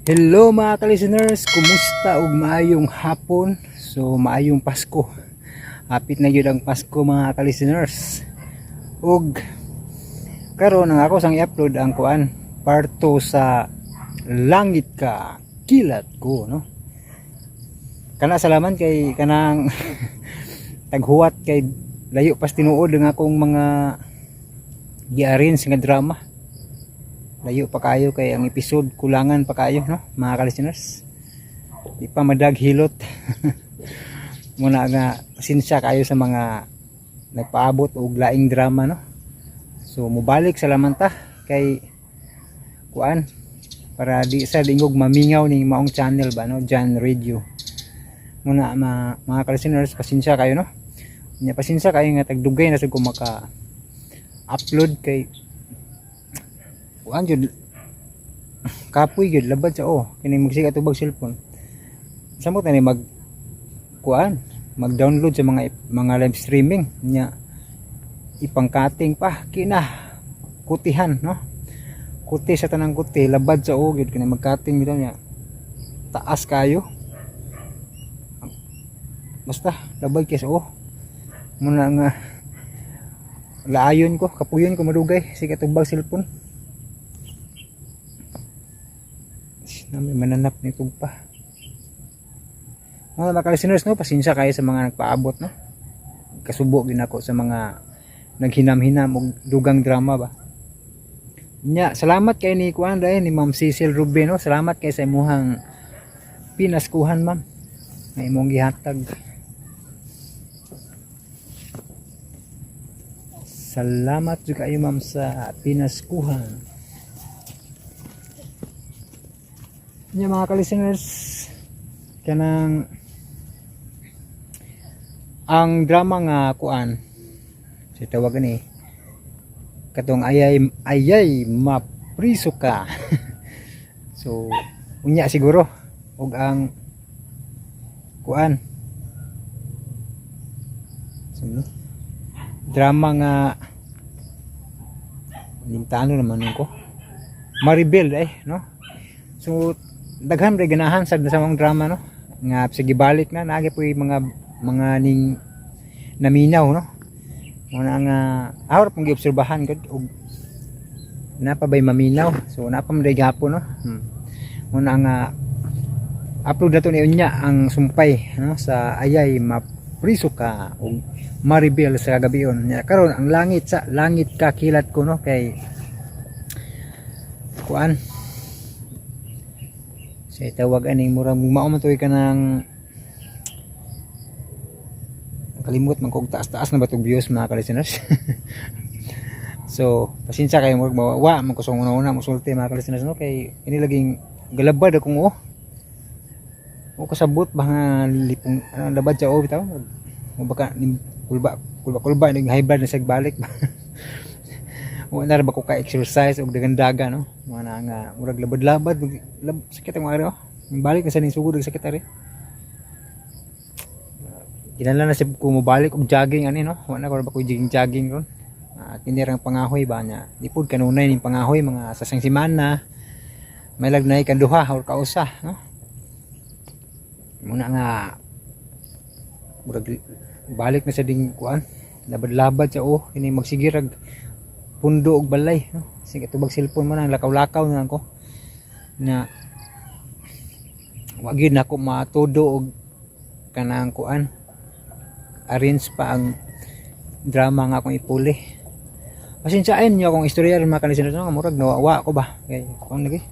Hello, mga ka-listeners, kumusta ug maayong hapon. So maayong Pasko. Hapit na gyud ang Pasko, mga ka-listeners. Ug karon ang ako sang i-upload ang kuan, part 2 sa Langit Ka Kilat Ko, no. Kana salaman kay kanang taghuwat kay layo pas tinuod ang akong mga gi-arrange nga drama. Layo pa kayo kay ang episode kulangan pa kayo, no, mga ka-listeners. Di pa madaghilot muna nga pasensya kayo sa mga nagpaabot og laing drama, no. So mubalik sa laman ta kay kuan, para di sa dingog mamingaw ning maong channel ba, no, John Radio muna. Mga ka-listeners, pasensya kayo, no. Nya pasensya kayo nga tagdugay na sad ko maka upload kay kuan jud, kapoy jud, labad sa oh kini magsiga tubag cellphone. Samot na ni mag kuan, mag-download sa mga live streaming nya, ipang-cutting pa kina kutihan, no, kuti sa tanang kuti, labad sa o gyud kini mag-cutting bitaw niya, taas kayo, basta labad kay sa o muna nga laayon ko, kapuyon ko, madugay sige tubag cellphone na may mananap ni pa. Mga ka-listeners, no, pasensya kayo sa mga nagpaabot, no. Kasubo gin ako sa mga naghinam-hinam og dugang drama ba. Nya, salamat kay ni kuan dahil ni Ma'am Cecil Rubin, no. Salamat kay sa imuhang pinaskuhan, ma'am, nga imong gihatag. Salamat jud kayo, ma'am, sa pinaskuhan. Nya mga ka-listeners, kanang ang drama nga kuan si tawagan ni katong Ayay Ayay Mapriso Ka. So unya siguro og ang kuan, so, no? Drama nga lintano naman ko, Maribel eh, no. So daghan ra ganahan sa mga drama, no, nga sige balik na naagi po yung mga ning naminaw, no. Muna nga awar pong giobserbahan gud og napa bay maminaw. So napa man day gapon, no. Muna nga upload nato ni unya ang sumpay, no, sa Ayay Mapriso Ka ug Maribel sa kagabion. Nya karon ang langit sa Langit Ka Kilat Ko, no, kay kuan sa tawag aning murag mao man tuoy ka ng kalimot man kog taas-taas na ba tog views, mga ka-listeners. So pasensya kayo, murag mawa man ko sa una-una mosulti, mga ka-listeners, no, kay ini laging galabad akong oh o kasabot ba nga lipong ano, labad sa o bitaw o baka ning kulba kulba kulba ning high blood na sa balik ba. Wa na ra ba ko ka exercise og dagan-daga, no. Mga na nga murag labad-labad lab, sakit ang ari oh. Balik na sa ning sugod og sakit ari. Kinahanglan na sab ko mobalik og jogging ani, no. Wa na ko ra ba ko jogging jogging ron. Kini rang pangahoy ba niya. Di pud kanunay ning pangahoy mga sa sang semana. May lagnay kan duha or kausa, no. Muna nga murag balik na sa ding kuan. Labad-labad sa oh kini magsigirag pundo og balay, no. Sige tubag cellphone mo nang lakaw-lakaw na lang ko. Na wa gyud nako matudo og kanang kuan, arrange pa ang drama nga akong ipuli. Pasensyain niyo akong istorya ron, mga ka-listeners, no, murag nawawa ko ba kay kuan lagi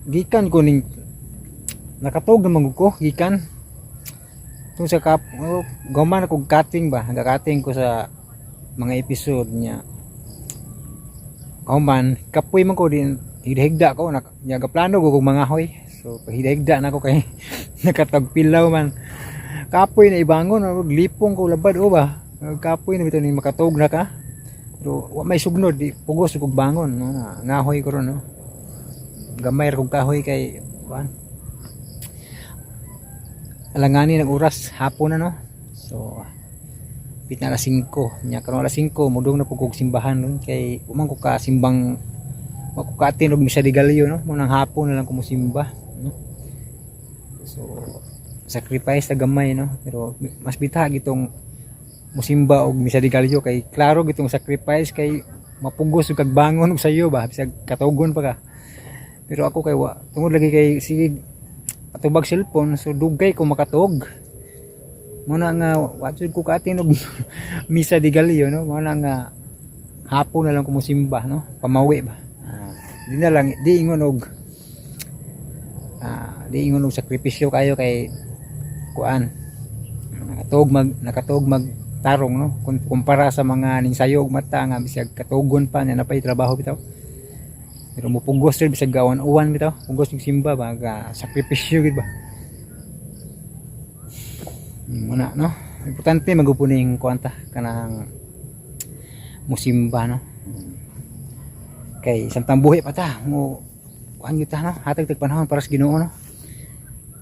gikan ko ning nakatog naman ko gikan tung sa kap oh, guman ako cutting ba, nagka-cutting ko sa mga episode niya. Kauman kapoy man ko din, higda ko nak nya plano ko kog mangahoy. So pahigda na ko kay nakatagpilaw man, kapoy na ibangon, lipong ko, labad o ba, kapoy na bitaw ni makatog na ka, pero wa may sugnod, di pugos kog bangon, no, na, ngahoy ko ron, no. Gamay ra kog kahoy kay kuan, alanganin ang oras, hapon na, no. So pit na alas 5 nya. Karon alas 5 mudong na pud kog simbahan ron kay umang ko ka simbang. Wa ko ka-attend og Misa de Gallo, no? Mao nang hapon na lang ko mosimba, no? So sacrifice ta gamay, no? Pero mas bitaha gitong musimba og Misa de Gallo kay klaro gitong sacrifice, kay mapugos og kagbangon og sayo ba, bisag katugon pa ka. Pero ako kay wa, tungod lagi kay sige atubag cellphone, so dugay ko makatuog. Mao na nga wa jud ko ka-attend og Misa de Gallo, no? Mao na nga hapon na lang ko mosimba, no? Pamawi ba. Di na lang di ingon og sakripisyo kayo kay kuan, nakatuog mag tarong, no? Kung kumpara sa mga ning sayo og mata nga bisag katugon pa na napay trabaho bitaw, pero mupugos sir, bisag gawan uwan bitaw, pugos yung simba ba, ga sakripisyo gid ba. Muna, no? Importante magupo ning kuan ta, kanang musimba, no? Kay samtang buhi pa ta mo kuan gyud ta, no? Hatag tag panahon para sa Ginoo, no?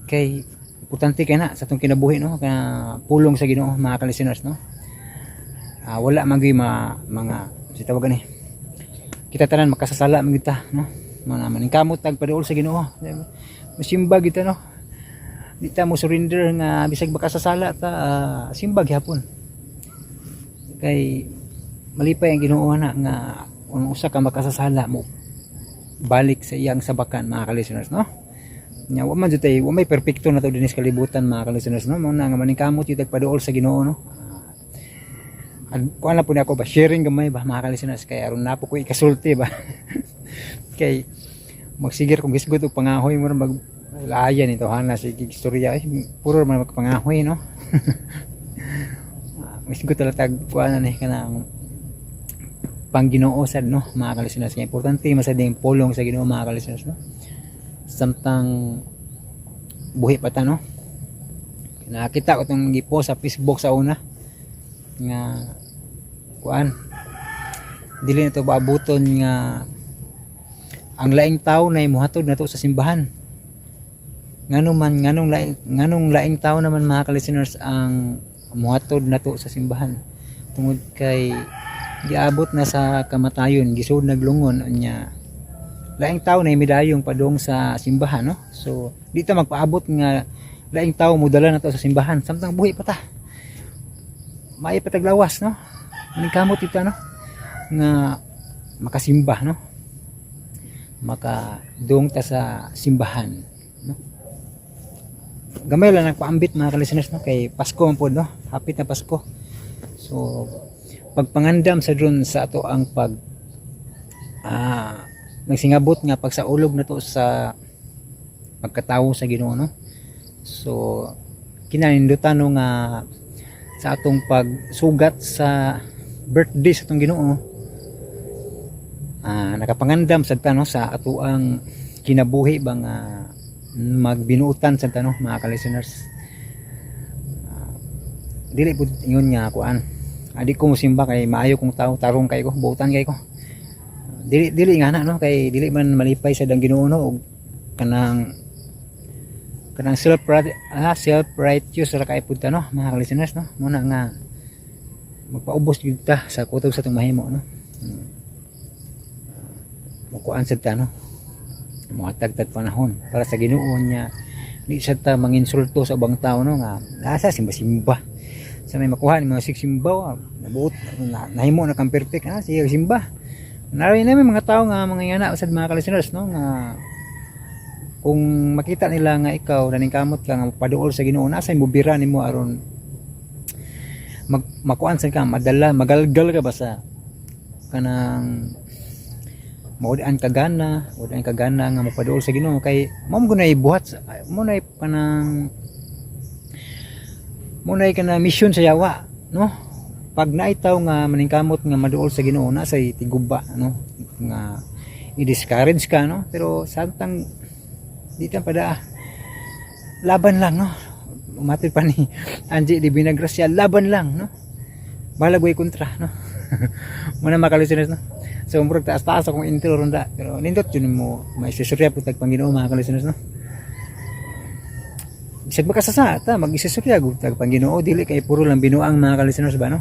Kay importante kay na sa atong kinabuhi, no? Kana pulong sa Ginoo, mga ka-listeners, no? Wala man gyud mga si tawag gani, kita tanan makasasala man gyud ta, no? Mga maningkamot tag paduol sa Ginoo, musimba gyud ta, no? Di ta mo surrender nga bisag makasasala ta, simba gyapon kay malipay ang Ginoo na nga kung usa ka makasasala mo balik sa iyang sabakan, mga ka-listeners, no? Nya wa man jud tay, wa may perpekto na to dinhi sa kalibutan, mga ka-listeners, no? Mao na nga maningkamot gyud tag paduol sa Ginoo, no? Kuan na po ni ako ba, sharing gamay ba, mga ka-listeners, kay aron na po ko ikasulti ba, kay magsigir kung gisgot og pangahoy mo mag layan ito hana sige istorya eh, puro man magpangahoy, no? Misgot talaga tag kuan na ni kanang pangginoo sad, no, mga ka-listeners? Kaya importante masad yung pulong sa Ginoo, mga ka-listeners, no? Samtang buhi pa ta, no? Nakita ko itong gipost sa Facebook sa una nga kuan, dili na to baabuton nga ang laing tao na muhatod na to sa simbahan. Ngano man, nganong laing tao naman, mga ka-listeners, ang muhatod na to sa simbahan? Tungod kay giabot na sa kamatayon, gisud naglungon nya, laing tao na midayong padung sa simbahan, no? So di ta magpaabot nga laing tao modala na to sa simbahan. Samtang buhi pa ta, maayo pa taglawas, no? Maningkamot ita, no, nga makasimba, no? Makadung ta sa simbahan, no? Gamay lang nagpaambit, mga ka-listeners, no? Kay Pasko man pod, no? Hapit na Pasko, so pagpangandam sa dron sa ato ang pag nagsingabot nga pagsaulog na to sa pagkatawo sa Ginoo, no? So kinanindutan, no, nga sa atong pagsugat sa birthday sa atong Ginoo, nakapangandam sad ta, no, sa atoang kinabuhi ba nga magbinuutan sad ta, no, mga ka-listeners. Dili pud ingon nga kuan, di ko mosimba kay maayo kong tao, tarong kay ko, buutan kay ko. Dili, dili nga na, no? Kay dili man malipay sa dang Ginoo, no? Og kanang self righteous ra kay pud ta, no, mga ka-listeners, no? Muna nga magpaubos gyud ta sa kutob sa atong mahimo, no? Mukuan sad ta, no? Muhatag tag panahon para sa Ginoo niya. Di sad ta manginsulto sa ubang tao, no, nga nasa simba-simba sa may makuha ni mga simba, nabuot na, nahimo na kang perfect, sige simba. Naroy na may mga tao nga mga yana sad, mga ka-listeners, no, nga kung makita nila nga ikaw naningkamot ka nga paduol sa Ginoo, nasa mubira nimo aron makuan sad ka, madala, magalgal ka ba sa kanang maud-an ka gana, maud-an ka gana nga mopaduol sa Ginoo, kay mao mo na ibuhat mo na kanang mo na kana mission sa yawa, no? Pag naitaw nga maningkamot nga maduol sa Ginoo, na say tiguba, no, nga i-discourage ka, no? Pero samtang di ta pada, laban lang, no? Umatid pa ni Angie Divina Gracia, laban lang, no? Balag way kontra, no? Muna, mga ka-listeners, no? So murag taas-taas akong intro ronda, pero nindot yun mo may istorya po tag Panginoon, mga ka-listeners, no? Bisag makasasa ta, mag-istorya gud tag Panginoon, dili kay puro lang binuang, mga ka-listeners ba, no?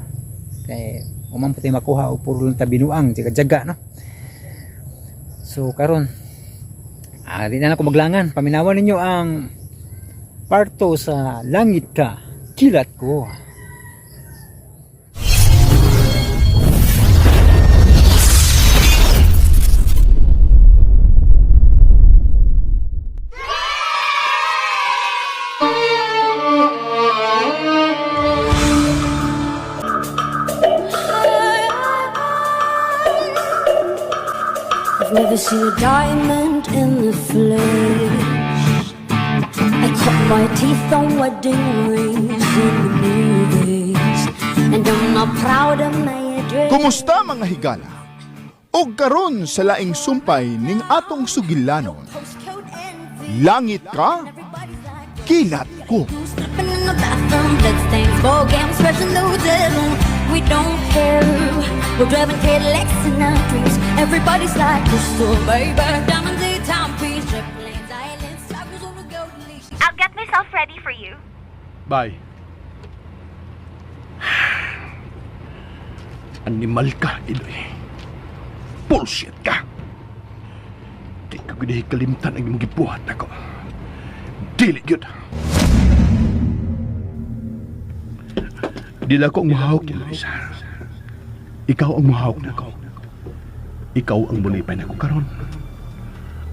Kay umang puti makuha o puro lang ta binuang jaga-jaga, no? So karon di na lang ko maglangan. Paminawan ninyo ang part 2 sa Langit Ka, Kilat Ko. I've never seen a diamond in the flesh. I cut my teeth on wedding rings in the movies, and I'm not proud of my address. Kumusta mga higala? Og karon sa laing sumpay ning atong sugilanon, Postcode envy. langit ka, Everybody's like, kilat ko. stepping in the bathroom, bloodstains, ball gowns, fresh and loaded. We don't care. We're driving Cadillacs in our dreams. Everybody's like crystal, baby. Diamonds, a timepiece, jet planes, islands, tigers on a golden leash. I'll get myself ready for you. Bye. Animal ka, Iloy. Bullshit ka. Di ko gud kalimtan ang imong gibuhat nako. Dili gyud. Dili ako ang muhawk, Eloisa. Ikaw ang muhawk nako. Ikaw ang mulipay nako karon.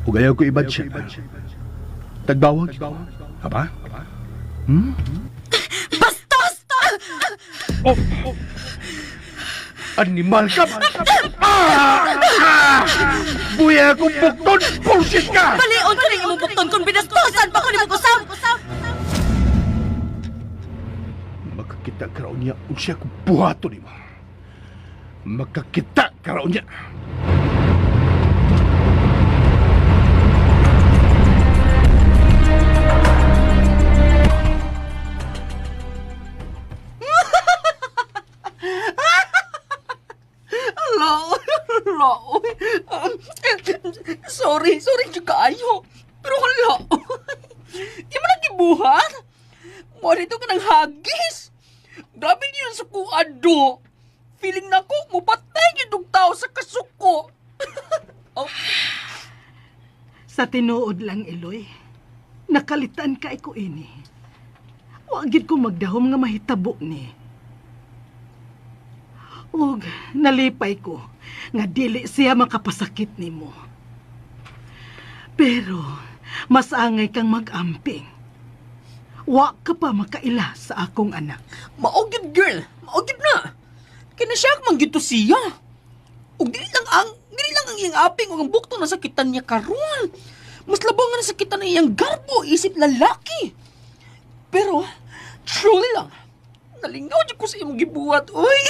Ug ayaw ko ibad siya. Tagbawag. Aba? Bastos! Oh! Oh. Animal ka! Ah! Ah! Buya akong bukton! Bullshit ka! Balion ka rin imong bukton kung binastosan pa ko nimo kusam. Makakita ka raw niya unsa ko buhaton nimo. Makakita ka raw niya. Hello, hello. Sorry, sorry jud kaayo. Pero hala. Di man nagibuhat. Mo dito ka ng hagis. Grabe niyo sa kuado. Feeling na ko mupatay gyud og tao sa kasuko. Oh, Sa tinuod lang, Eloy, nakalitan ka ko ini. Wa gid ko magdahom nga mahitabo ni. Ug nalipay ko nga dili siya makapasakit nimo. Pero mas angay kang mag-amping. Wa ka pa makaila sa akong anak. Mao gyud girl, mao gyud na. Kina siya man gyud to siya. Ug dili lang ang iyang aping ug ang bukto na sakitan niya karon. Mas labaw nga nasakitan ang iyang garbo isip lalaki. Pero truly lang, nalingaw jud ko sa imong gibuhat, oy.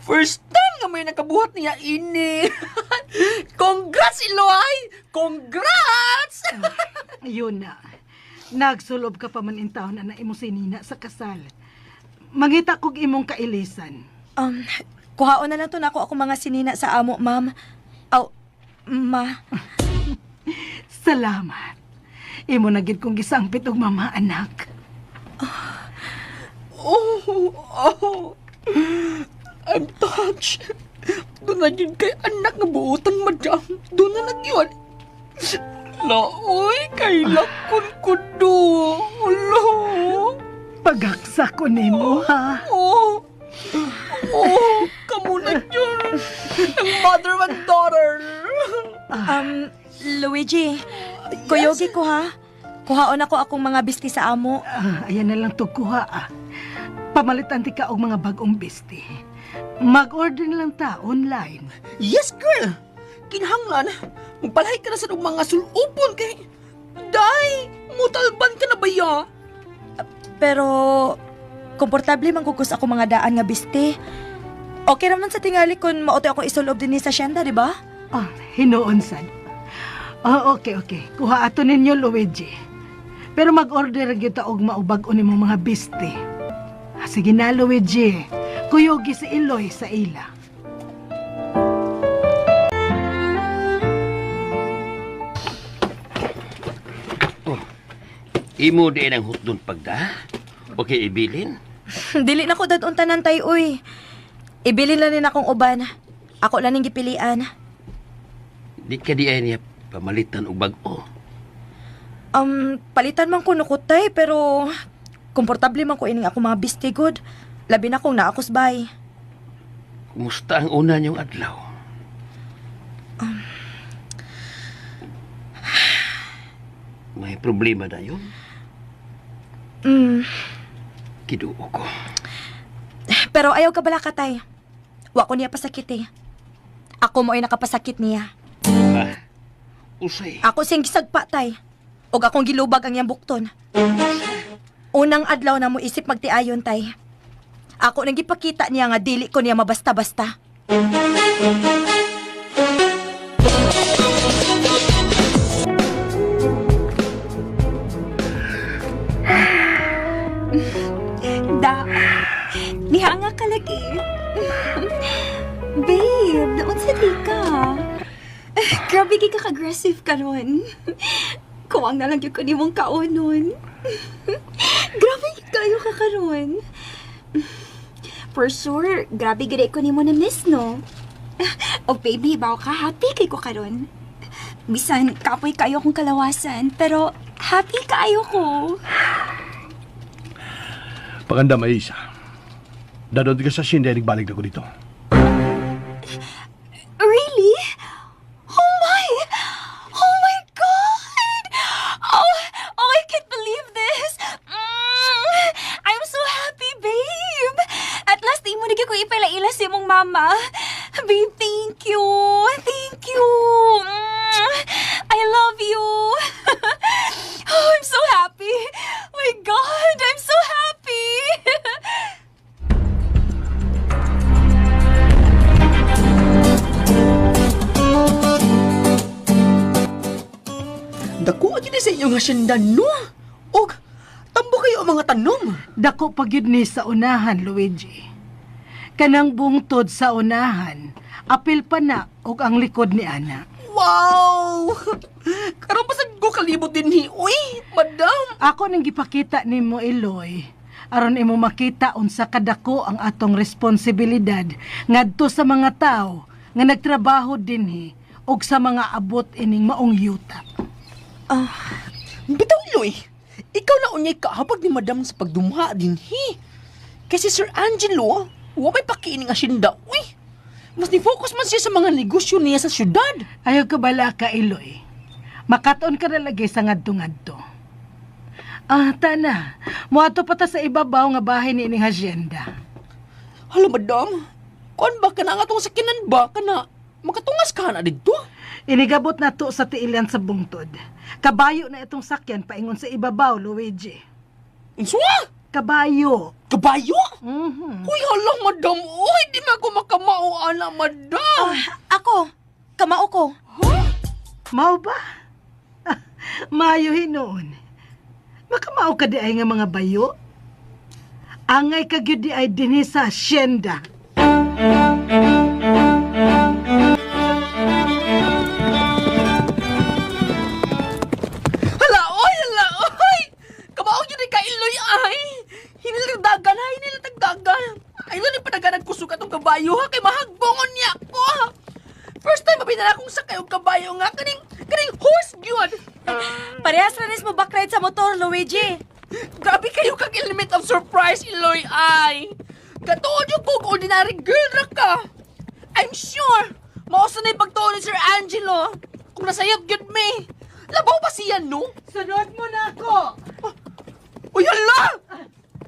First time nga may nakabuhat niya ini. Congrats, Iloy! Congrats! Ayun na. Nagsulob ka pa man in taon na imo sinina sa kasal. Mangita kog imong kailisan. Kuhaon na lang to nako ako mga sinina sa amo, ma'am. Aw, ma. Salamat. Imo na gid kong gisangpit og mama anak. Oh, oh. I'm touched. Doon na yun kay anak nga buutan, madam. Doon na lang yun. Laoy, kay lakon ko do. Alo. Pagaksa ko nimo ha. Oh. Oh, kamo na yun. Ang mother and daughter. Luigi, kuyogi ko ha. Kuhaon ako akong mga bisti sa amo. Ah, ayan na lang to kuha ah. Pamalitan ti ka og mga bag-ong besti. Mag-order na lang ta online. Yes, girl. Kinahanglan, magpalahi ka na sa mga sulupon kay... Day, mutalban ka na ba ya? Pero, komportable man kukos ako mga daan nga bisti. Okay naman sa tingali kung maotoy ako isulob din ni sa siyenda, di ba? Ah, hinuon sad. Ah, okay, okay. Kuha ato ninyo Luigi. Pero mag-order gyud ta og maubag-o nimong mga besti. Ah, sige na Luigi. Kuyogi si Eloy sa ila. Imo din ang hutdon pagda? Okay, ibilin? Dili na ko dadon tanan tay, uy. Ibilin lang ni akong uban. Ako lang ning gipilian. Di ka di ay niya pamalitan og bag-o. Palitan man ko nukutay, pero komportable man ko ining ako mga biste good. Labi na kung naakos bay. Kumusta ang una niyong adlaw? May problema na yun? Kiduo ko. Pero ayaw ka bala katay. Wa ko niya pasakit eh. Ako mo ay nakapasakit niya. Ah, usay. Ako siyang gisagpa tay. Og akong gilubag ang iyang bukton. Unang adlaw na mo isip magtiayon tay. Ako nang gipakita niya nga dili ko niya mabasta-basta. Da. Nihanga ka lagi. Babe, naunsa di ka? Grabe kay ka-aggressive karon. Kuwang na lang gyud ko nimong kaonon. Grabe gyud kayo ka karon. For sure, grabe gyud ko nimo na miss no. Oh baby, bawo ka happy kay ko karon. Bisan kapoy kayo akong kalawasan, pero happy kaayo ko. Paganda may isa. Dadod ka sa sinda, balik na ko dito. Really? Oh my! Oh my God! Oh, oh, I can't believe this! I'm so happy, babe! At last, di mo na ko ipaila-ila sa imong mama. Babe, thank you! Thank you! I love you! Oh, I'm so happy! My God, I'm so happy! Dako gyud ni sa inyong hasyenda no. Og tambo kayo ang mga tanom. Dako pa gyud ni sa unahan, Luigi. Kanang bungtod sa unahan, apil pa na og ang likod ni Ana. Wow! Karon pa sad ko kalibot din hi. Uy, madam. Ako nang gipakita nimo Eloy, aron imo makita unsa kadako ang atong responsibilidad ngadto sa mga tao nga nagtrabaho dinhi og sa mga abot ining maong yuta. Bitaw Iloy, ikaw na unyay kahabag ni madam sa pagdumha din hi. Kasi Sir Angelo, wa may pakiining asyenda. Uy, mas ni-focus man siya sa mga negosyo niya sa syudad. Ayaw ka bala ka Eloy. Makaton ka na lagi sa ngadto-ngadto. Ah, tana. Muadto pa ta sa ibabaw nga bahay ni ining hacienda. Hala, madam. Kuan ba ka na nga itong sakinan ba ka na? Makatungas ka na dito. Inigabot na to sa tiilan sa bungtod. Kabayo na itong sakyan paingon sa ibabaw, Luigi. Inswa! Kabayo. Kabayo? Mhm. Uy, hala, madam. Uy, di man ako makamao, ana, madam. Ako, kamao ko. Mao ba? Maayo hinuon. Makamao ka di ay nga mga bayo. Angay ka gyud di ay dinhi sa hacienda. Hala, oy, hala, oy! Kamao yun ay kailoy, ay! Hinilagdagan, ay, hinilagdagan. Ay, doon yung panaganag kusog atong kabayo, ha? Kay mahagbongon niya ako, ha? First time, mabinala akong sakay og kabayo nga. Kaning, kaning horse yun! Parehas ra nis mo backride sa motor, Luigi. Grabe kayo kag element of surprise, Iloy, ay! Katuod yung kog ordinary girl ra ka! I'm sure! Mausa na yung pagtuon ni Sir Angelo! Kung nasayot gyud me! Labaw pa siya, no? Sunod mo na ako. Uy, hala!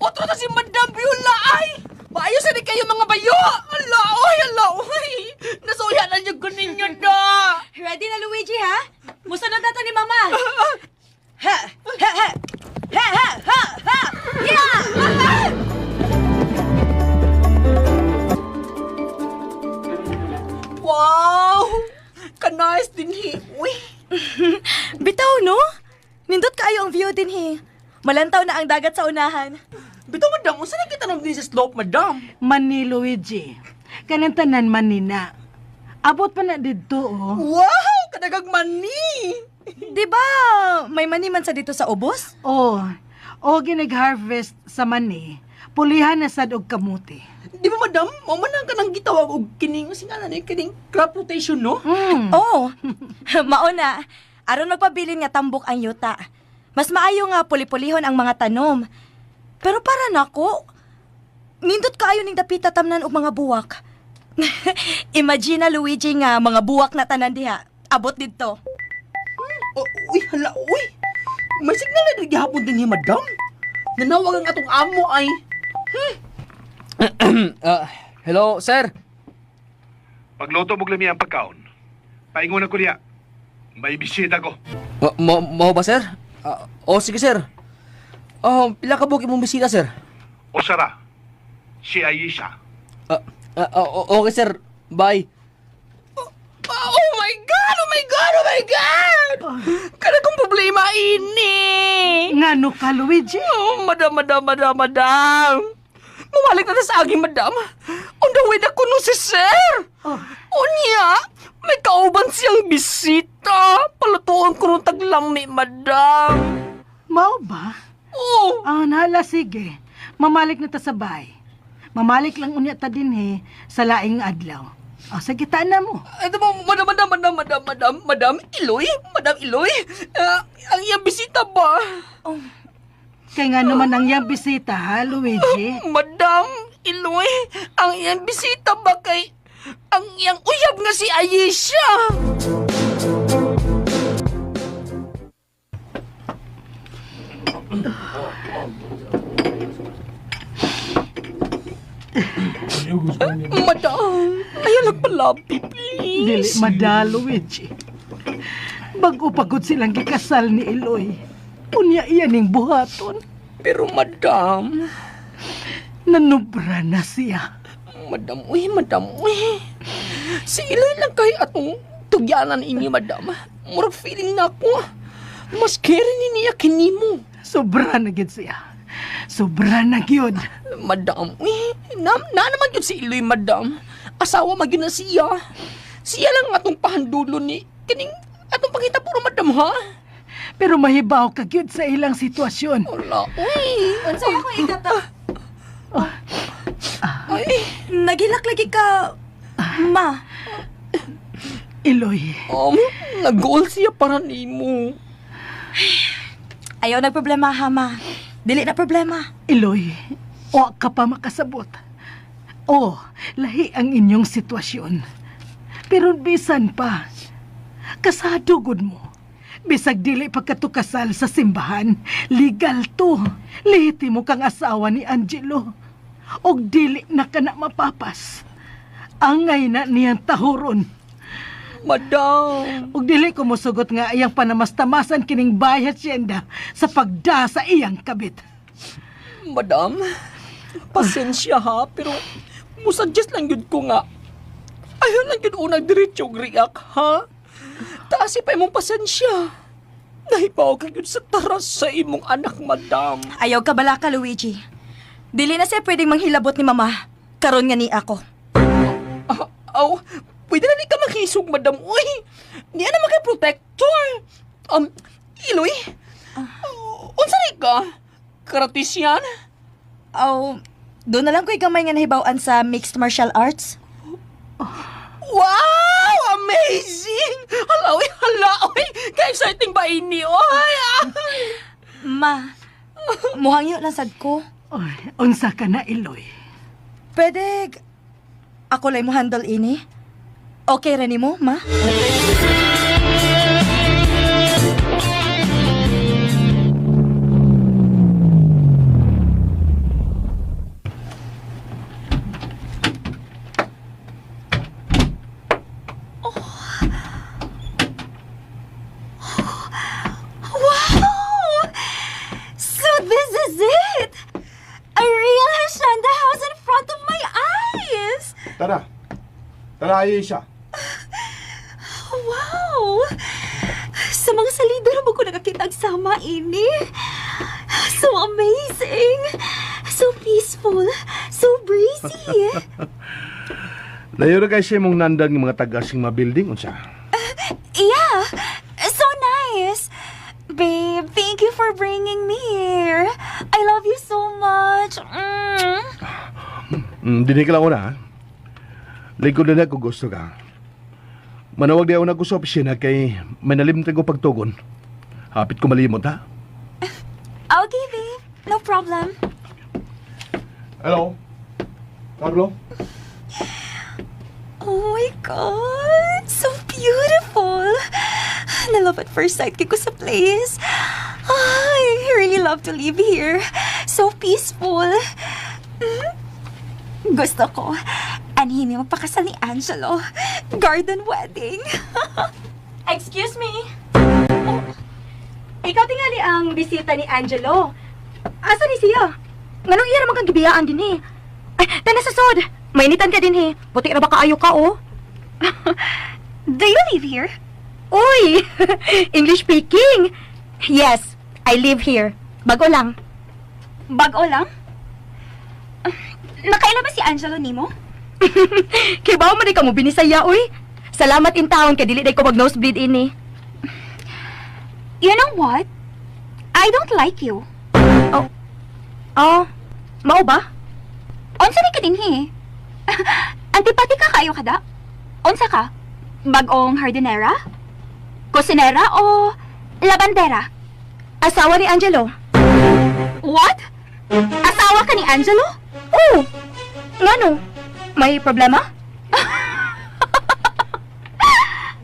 Otro na si Madam Beulah, ay! Maayos na ni kayo mga bayo! Hala, oy, hala, oy! Nasuya na niyo kunin ninyo na! Ready na, Luigi, ha? Musunod na to ni Mama. Ha! Ha! Ha! Ha! Ha! Ha! Ha! Yeah! Wow! Ka-nice din hi. Uy! Bitaw, no? Nindot kaayo ang view din, he. Malantaw na ang dagat sa unahan. Bitaw, madam, unsa na kita din sa slope, madam? Mani Luigi. Kanang tanan manina. Abot pa na didto oh. Wow! Kadagag mani! Di ba may mani man sa dito sa ubos? Oh, o ginag-harvest sa mani. Pulihan na sad og kamuti. Di ba, madam? Mao man ang kanang gitawag og kining singalan ni kining crop rotation, no? Oo. Mao na. Aron magpabilin nga tambok ang yuta. Mas maayo nga puli-pulihon ang mga tanom. Pero para nako, nindot kaayo ning dapita tamnan og mga buwak. Imagine na Luigi nga mga buwak na tanan diha. Abot didto. Oh, uy, hala, uy. May signal na gihapon din ni madam. Nanawag ang atong amo ay. Hello, sir. Pagluto mo lami ang pagkaon. Paingon ko niya. May bisita ko. Mo ba, sir? Oh, sige, sir. Oh, pila ka buok imong bisita, sir? O Sara, si Ayesha. Okay, sir. Bye. Oh my God! Oh my God! Oh my God! Kada kong problema ini. Ngano ka, Luigi? Oh, madam, madam, madam, madam. Mumalik na sa aging, madam. On the way na kuno si sir. Oh. Unya, may kauban siyang bisita. Palutuon ko nung taglami, madam. Mao ba? Oh, Ah, nahala, sige. Mamalik na ta sa bahay. Mamalik lang unya ta dinhi sa laing adlaw. Ah, sige, taan na mo. Ito mo, madam, madam, madam, madam, madam, madam, Iloy, madam Iloy, ang iyang bisita ba? Kay nga naman ang iyang bisita, ha, Luigi? Madam Iloy, ang iyang bisita ba kay ang iyang uyab nga si Ayesha? Madam, ayaw nagpalabi, please. Dili mada, Luigi. Bago pagod silang gikasal ni Eloy. Unya iya ning buhaton. Pero madam, Nanubra na siya. Madam, uy, madam, uy. Si Iloy lang kay atong tugyanan ini, madam. Murag feeling na ako. Mas carry ni niya kinimo. Sobra na gid siya. Sobra na gyud. Madam, uy, na naman yun si Iloy, madam. Asawa man yun na siya. Siya lang atong pahandulo ni kining atong pangita puro, madam, ha? Pero mahibaw ka gyud sa ilang sitwasyon. Wala, uy. Unsa ako ikata? Ay, Nagilak lagi ka, ma. Eloy, nag-goal siya para nimo. Ayaw nagproblema ha, ma. Dili na problema. Eloy, wa ka pa makasabot. Oh, lahi ang inyong sitwasyon. Pero bisan pa, kasado gud mo. Bisag dili pa katukasal sa simbahan, legal to. Lehitimo kang asawa ni Angelo. Og dili na ka na mapapas. Angay na niyang tahuron. Madam. Ug dili ko mosugot nga iyang panamastamasan kining bahay hacienda sa pagda sa iyang kabit. Madam, pasensya ha, pero musuggest lang yun ko nga. Ayaw lang yun unang diretso react, ha? Taasi pa imong pasensya. Nahibaw ka yun sa taras sa imong anak, madam. Ayaw ka bala ka, Luigi. Dili na siya pwedeng manghilabot ni mama. Karon nga ni ako. Ah, aw, pwede na ni ka makisog, madam. Uy, niya naman kay protector. Iloy, unsa ni ka? Karatisyan? Aw, doon na lang ko'y gamay nga nahibaw-an sa mixed martial arts. Wow! Amazing! Hala, uy, hala, uy! Ka-exciting ba ini, oy? Ah! Ma, muhangyo lang sad ko. Oy, unsa ka na, Eloy? Pwede, ako lang mo handle ini. Okay ra nimo, ma? Wow! So this is it! A real hacienda house in front of my eyes! Tara. Tara, Ayesha. Wow! Sa mga salida mo ko nakakita ang sama, ini. So amazing! So peaceful! So breezy! Layo ra kay siya mong nandang yung mga tagasing mga building unsa. Yeah! So nice! Babe, thank you for bringing me here. I love you so much. Dini ka lang una, ha? Lingkod na kung gusto ka. Manawag di ako na ko sa opisina kay may nalimtan ko pagtugon. Hapit ko malimot, ha? Okay, babe. No problem. Hello? Carlo? Oh my God! So beautiful! Na-love at first sight ko sa place. I really love to live here. So peaceful. Gusto ko. Anhi mi magpakasal ni Angelo. Garden wedding. Excuse me. Oh, ikaw tingali ang bisita ni Angelo. Asa ni siya? Nganong iya naman kang gibiyaan din eh? Ay, tana sa sod. Mainitan ka din eh. Buti ra ba kaayo ka oh? Do you live here? Uy! English speaking. Yes, I live here. Bago lang. Bag-o lang? Nakaila ba si Angelo nimo? Kay bawo man di ka mo binisaya uy. Salamat in town kay dili day ko mag nosebleed ini. You know what? I don't like you. Oh. Oh, mao ba? Unsa ni ka dinhi? Antipati ka kayo kada? Unsa ka? Bagong hardinera? Kusinera o labandera? Asawa ni Angelo. What? Asawa ka ni Angelo? Oh. Ngano? May problema?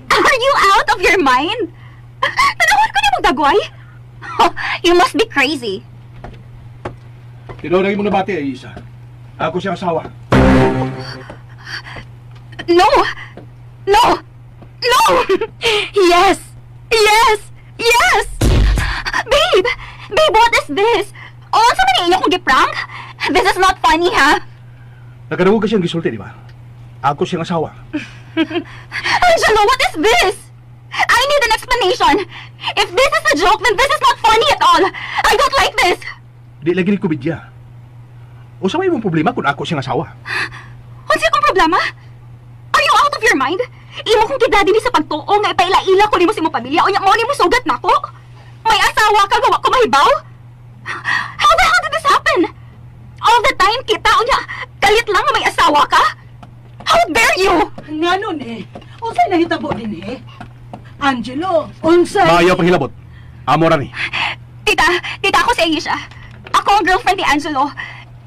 Are you out of your mind? Tanawon ko nimo dagway? Oh, you must be crazy. Tinuod mo nabati, ay isa. Ako siyang asawa. No! No! No! Yes! Yes! Yes! Babe! Babe, what is this? Unsa man inyo kong giprank? This is not funny, ha? Nakadungog ka siyang gisulti, di ba? Ako siyang asawa. Angelo, what is this? I need an explanation. If this is a joke, then this is not funny at all. I don't like this. Di lagi ni komedya. Unsa may imong problema kung ako siyang asawa? Unsa akong problema? Are you out of your mind? Imo kong gidala dinhi sa pagtuo nga ipaila-ila ko nimo sa imong pamilya unya mao nimo sugat nako. May asawa ka nga wa ko mahibaw? How the hell did this happen? All the time kita unya kalit lang nga may asawa ka? How dare you? Ngano ni? Unsay nahitabo din eh? Angelo, unsay? Maayo panghilabot. Amo ra ni. Tita, tita, ako si Aisha. Ako ang girlfriend ni Angelo.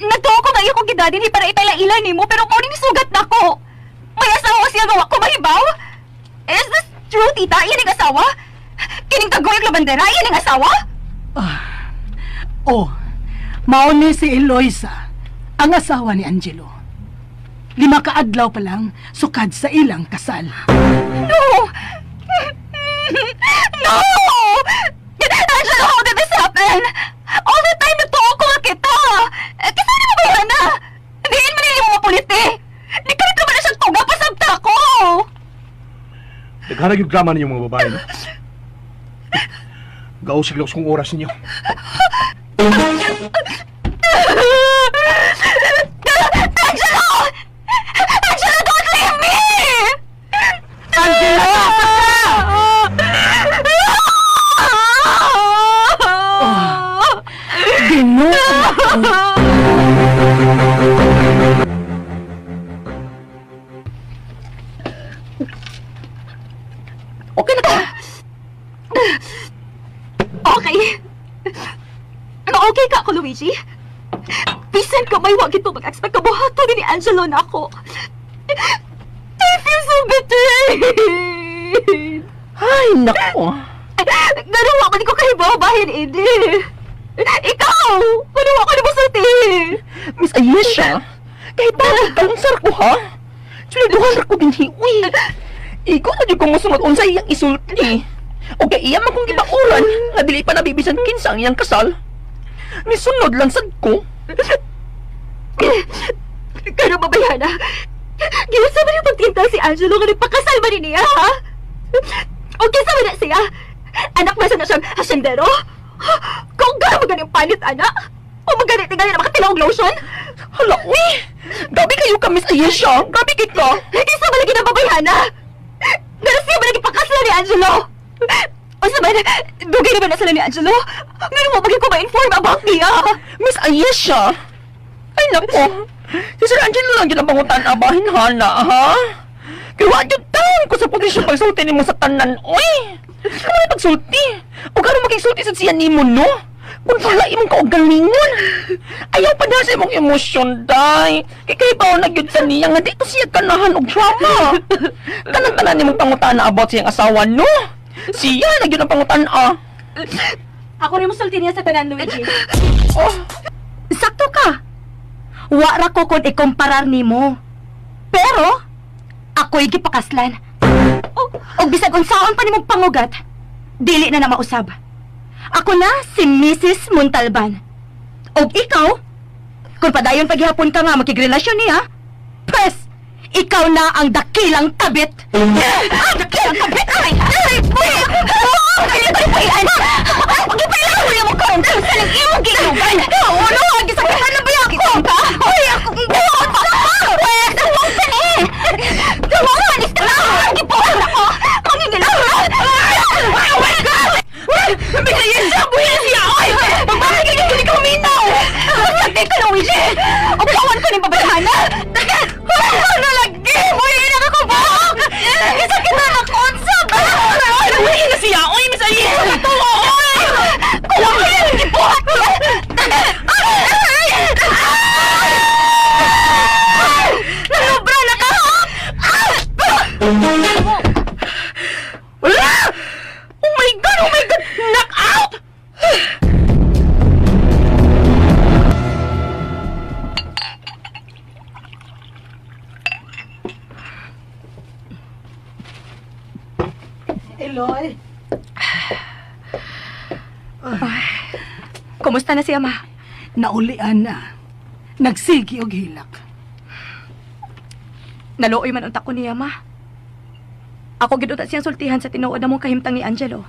Nagtuo ko nga iyo kong gidala dinhi para ipaila-ila nimo pero mao ning sugat nako. May asawa siya nga wa ko mahibaw? Is this true, tita? Iyan ang asawa? Kining tagoyog labandera, iyan ang asawa? Oh, mao ni si Eloisa, ang asawa ni Angelo. 5 ka adlaw pa lang sukad sa ilang kasal. No! No! Angelo, how did this happen? All the time nagtuo ko nga kita! Eh, kasi di mo ba na? Diin man nimo mapulit eh! Di ka ba na siyang tuga, pasabta ko! Naghanag yung drama ninyong mga babae, no? Gausig lang kong oras ninyo. Angelo! Angelo, don't leave me! Angelo! Ginoo! Okay na ka? Okay. Ma-okay ka ako, Luigi. Bisan ka may wag ito mag-expect ka buhaton ni Angelo na ako. I feel so betrayed. Ay, nako. Ganawa ko di ko kahibaw bahin, ini. Ikaw! Ganawa ko ni Busuti! Miss Ayesha, kahit bakit kaunsar ko ha? Swelduhan ra ko dinhi, uy. Ikaw na di ko musunod unsa iyang isulti. O kay iya man kong gibauran nga dili pa nabibisan kinsa ang iyang kasal. Nisunod lang sad ko. Pero babayana, giunsa man yung pagtintal si Angelo nga nagpakasal ba ni niya, ha? O kinsa man na siya? Anak ba sa na siyang hasyendero? Kung gano'n maganing palit, anak? O magaling tingali na makatilaw og lotion? Hala, uy! Gabi kayo ka, Miss Ayesha. Gabi kay ka. Kinsa ba lagi na babayana? Gano'n siya ba lagi pakasal ni Angelo? Unsa man, dugay na ba na sila ni Angelo? Ngano mo bagay ko ma-inform about niya? Miss Ayesha! Ay, nako! Si Sir Angelo lang yun ang pangutan abahin, hana, ha? Kaya wa jud taon ko sa paglisyon pagsulti nimo sa tanan, oy! Ano may pagsulti? O gano'n makigsulti sa siya nimo, no? Kung wala imong kaugalingon. Ayaw pa na sa imong emosyon, day. Kay kay pa na gyud sa niya nga di ko siya kanahan og drama. Kanang tanan nimong pangutana about siyang asawa, no? Siya na gyud ang pangutana. Ako rin musulti niya sa tanan, Luigi. Oh, Sakto ka. Wa ra ko kon ikumparar nimo. Pero ako'y gipakaslan. Og bisag unsaon pa nimong pangugat, dili na na mausab. Ako na si Mrs. Montalban. Og ikaw, kung padayon paghihapon ka nga makigrelasyon niya, pres, ikaw na ang dakilang kabit. Ah, dakilang kabit! Ay, ay, wait! Oh, ay, ay, ay, pagipailan mo karon sa nang imong giinugan. Ulo, gisakitan na ba ako? Uy, ako buot pa. Pwes, ang mong eh. Tumawanis ka na. Gipuan ako. Pangingil. Oh my God! Biglayin siya! Buhin siya! Oy! Magbabay ka hindi ka huminaw! Lagi ka, Luigi! Upawan ko ni babayhana! Ano lagi? Buhin ang ako buhok! Gisakitan ako! Unsa ba? Buhin na siya! Oy, Miss Ayesha! Katuwa! Oy! Kuha ko yung gibuhat! Nalubra na ka! Wala! Oh my God! Oh my God! Knock out! Eloy, Kumusta na siya, ma? naulian na. Nagsigi og hilak. Naluoy man unta ko niya, ma. Ako gid unta siyang sultihan sa tinuod na mong kahimtang ni Angelo.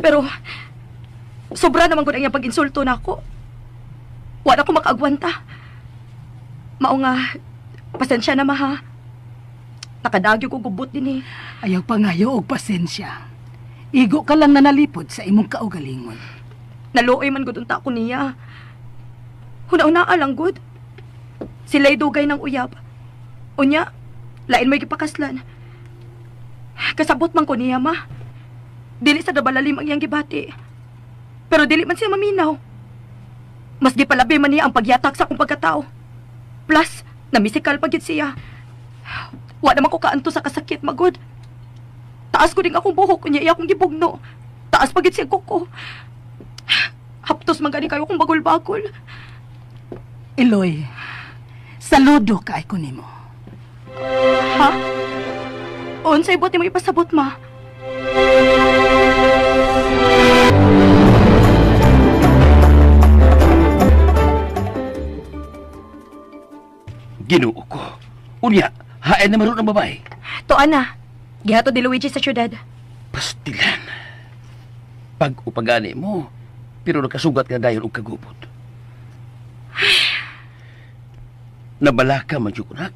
Pero sobra naman gud ang iyang pag-insulto nako. Wala ko makaagwanta. Mao nga pasensya na ma ha. Nakadagyo ko gubot din eh. Ayaw pangayo og pasensya. Igo ka lang na nalipod sa imong kaugalingon. Naluoy man gud unta ko niya. Huna-hunaa lang gud. Sila'y dugay ng uyab. Unya, lain may gipakaslan. Kasabot man ko niya, ma. Dili sa dabalalim ang iyang gibati. Pero dili man siya maminaw. Mas gipalabi man niya ang pagyatak sa akong pagkatao. Plus, namisikal pa gid siya. Wa naman ko kaanto sa kasakit, magod. Taas ko din akong buhok, unya iya akong gibugno. Taas pa gid siya kuko. Haptos man gani kayo kung bagol-bagol. Eloy, saludo kay ko nimo. Ha? Unsay buot nimo ipasabot, ma? Ginoo ko. Unya, hain na maroon ang babae. Tuan na. Gihatod ni Luigi sa syudad. Pastilan. Pag-upagani mo, pero nakasugat ka dayon og kagubot. Nabalaka man jud kunak.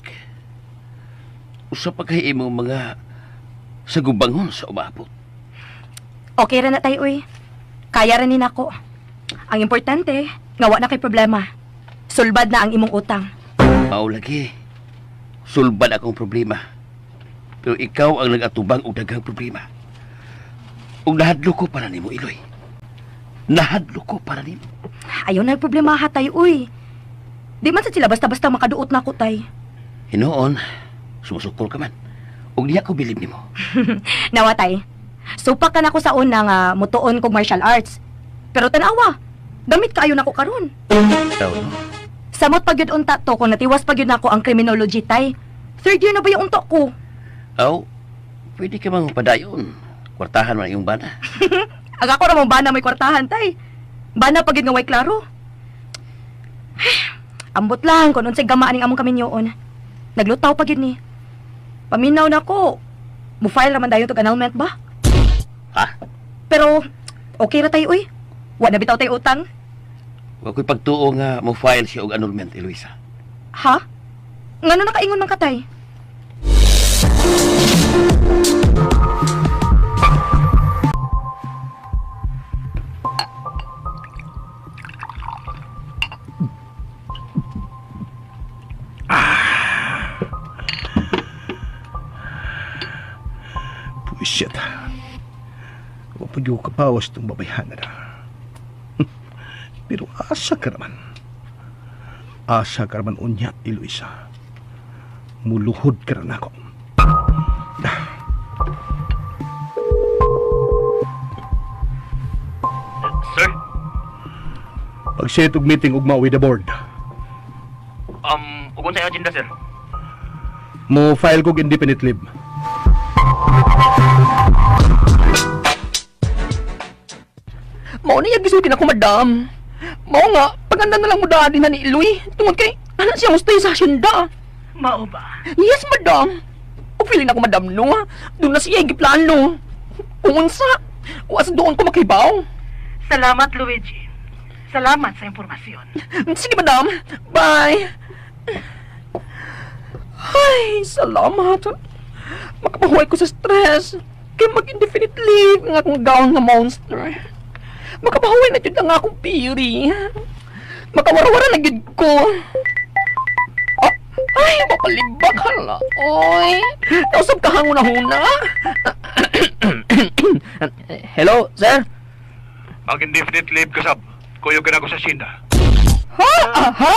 Usa pa kay imong mga sagubangon sa umabot. Okay ra na tayo, uy. Kaya ra ni nako. Ang importante, nga wa na kay problema. Sulbad na ang imong utang. Mao lagi. Sulbad akong problema. Pero ikaw ang nag-atubang og daghang problema. Ug nahadlo ko para nimo, Iloy. Nahadlo ko para nimo. Ayaw na problema ha tayo, uy. Di man sa sila basta-basta makaduot na ako, tay. Hinoon, sumusukol ka man. Ug diya ko bilib nimo. Nawa, tay. Supak ka na ko sa una nga mutuon kog martial arts. Pero tanawa, damit kaayo nako karon. Ikaw, no? Samot pag yun unta to kung natiwas pag yun ako ang criminology, tay. Third year na ba yung unta ko? Aw, pwede ka mang padayon. Kwartahan man ang iyong bana. Ang ako ramong bana may kwartahan, tay. Bana pag yun nga way klaro. Ambot lang kung unsay gama aning among kaminyoon. Naglutaw pag yun ni. Paminaw na ko. Mo-file raman dayon tog annulment ba? Ha? Pero okay ra tayo, uy. Wa na bitaw tayo utang. Wa ko'y pagtuo nga mo file siya og annulment, Eloisa. Ha? Ngano nakaingon man katay? Shit. Wa pa gyud ko kapawas itong babayhana na. Pero asa ka naman? Asa ka naman unya, Eloisa. Muluhod ka na ako. Sir? Pag-set og meeting ugma with the board. Ug unsay agenda, sir? Mo file kog indefinite leave. Mao niya gisulti nako, madam. Mao nga, paganda na lang mo daan na ni Iloy. Tungod kay, ana siya mo stay sa hacienda. Mao ba? Yes, madam. O feeling ako, madam, no? Doon na siya giplano. Kung unsa, wa sa doon ko makibaw. Salamat, Luigi. Salamat sa impormasyon. Sige, madam. Bye. Ay, salamat. Makapahuway ko sa stress. Kay mag-indefinite leave ang akong gown nga monster. Makapahuway na jud ang akong piri. Makawarawara na jud ko. Ah, ay, mapalibak hala. Oy, nausap ka hanguna-huna. Hello, sir? Mag-indefinite leave ka, sab. Kuyog ka na ako sa sinda. Ha? Ah, ha?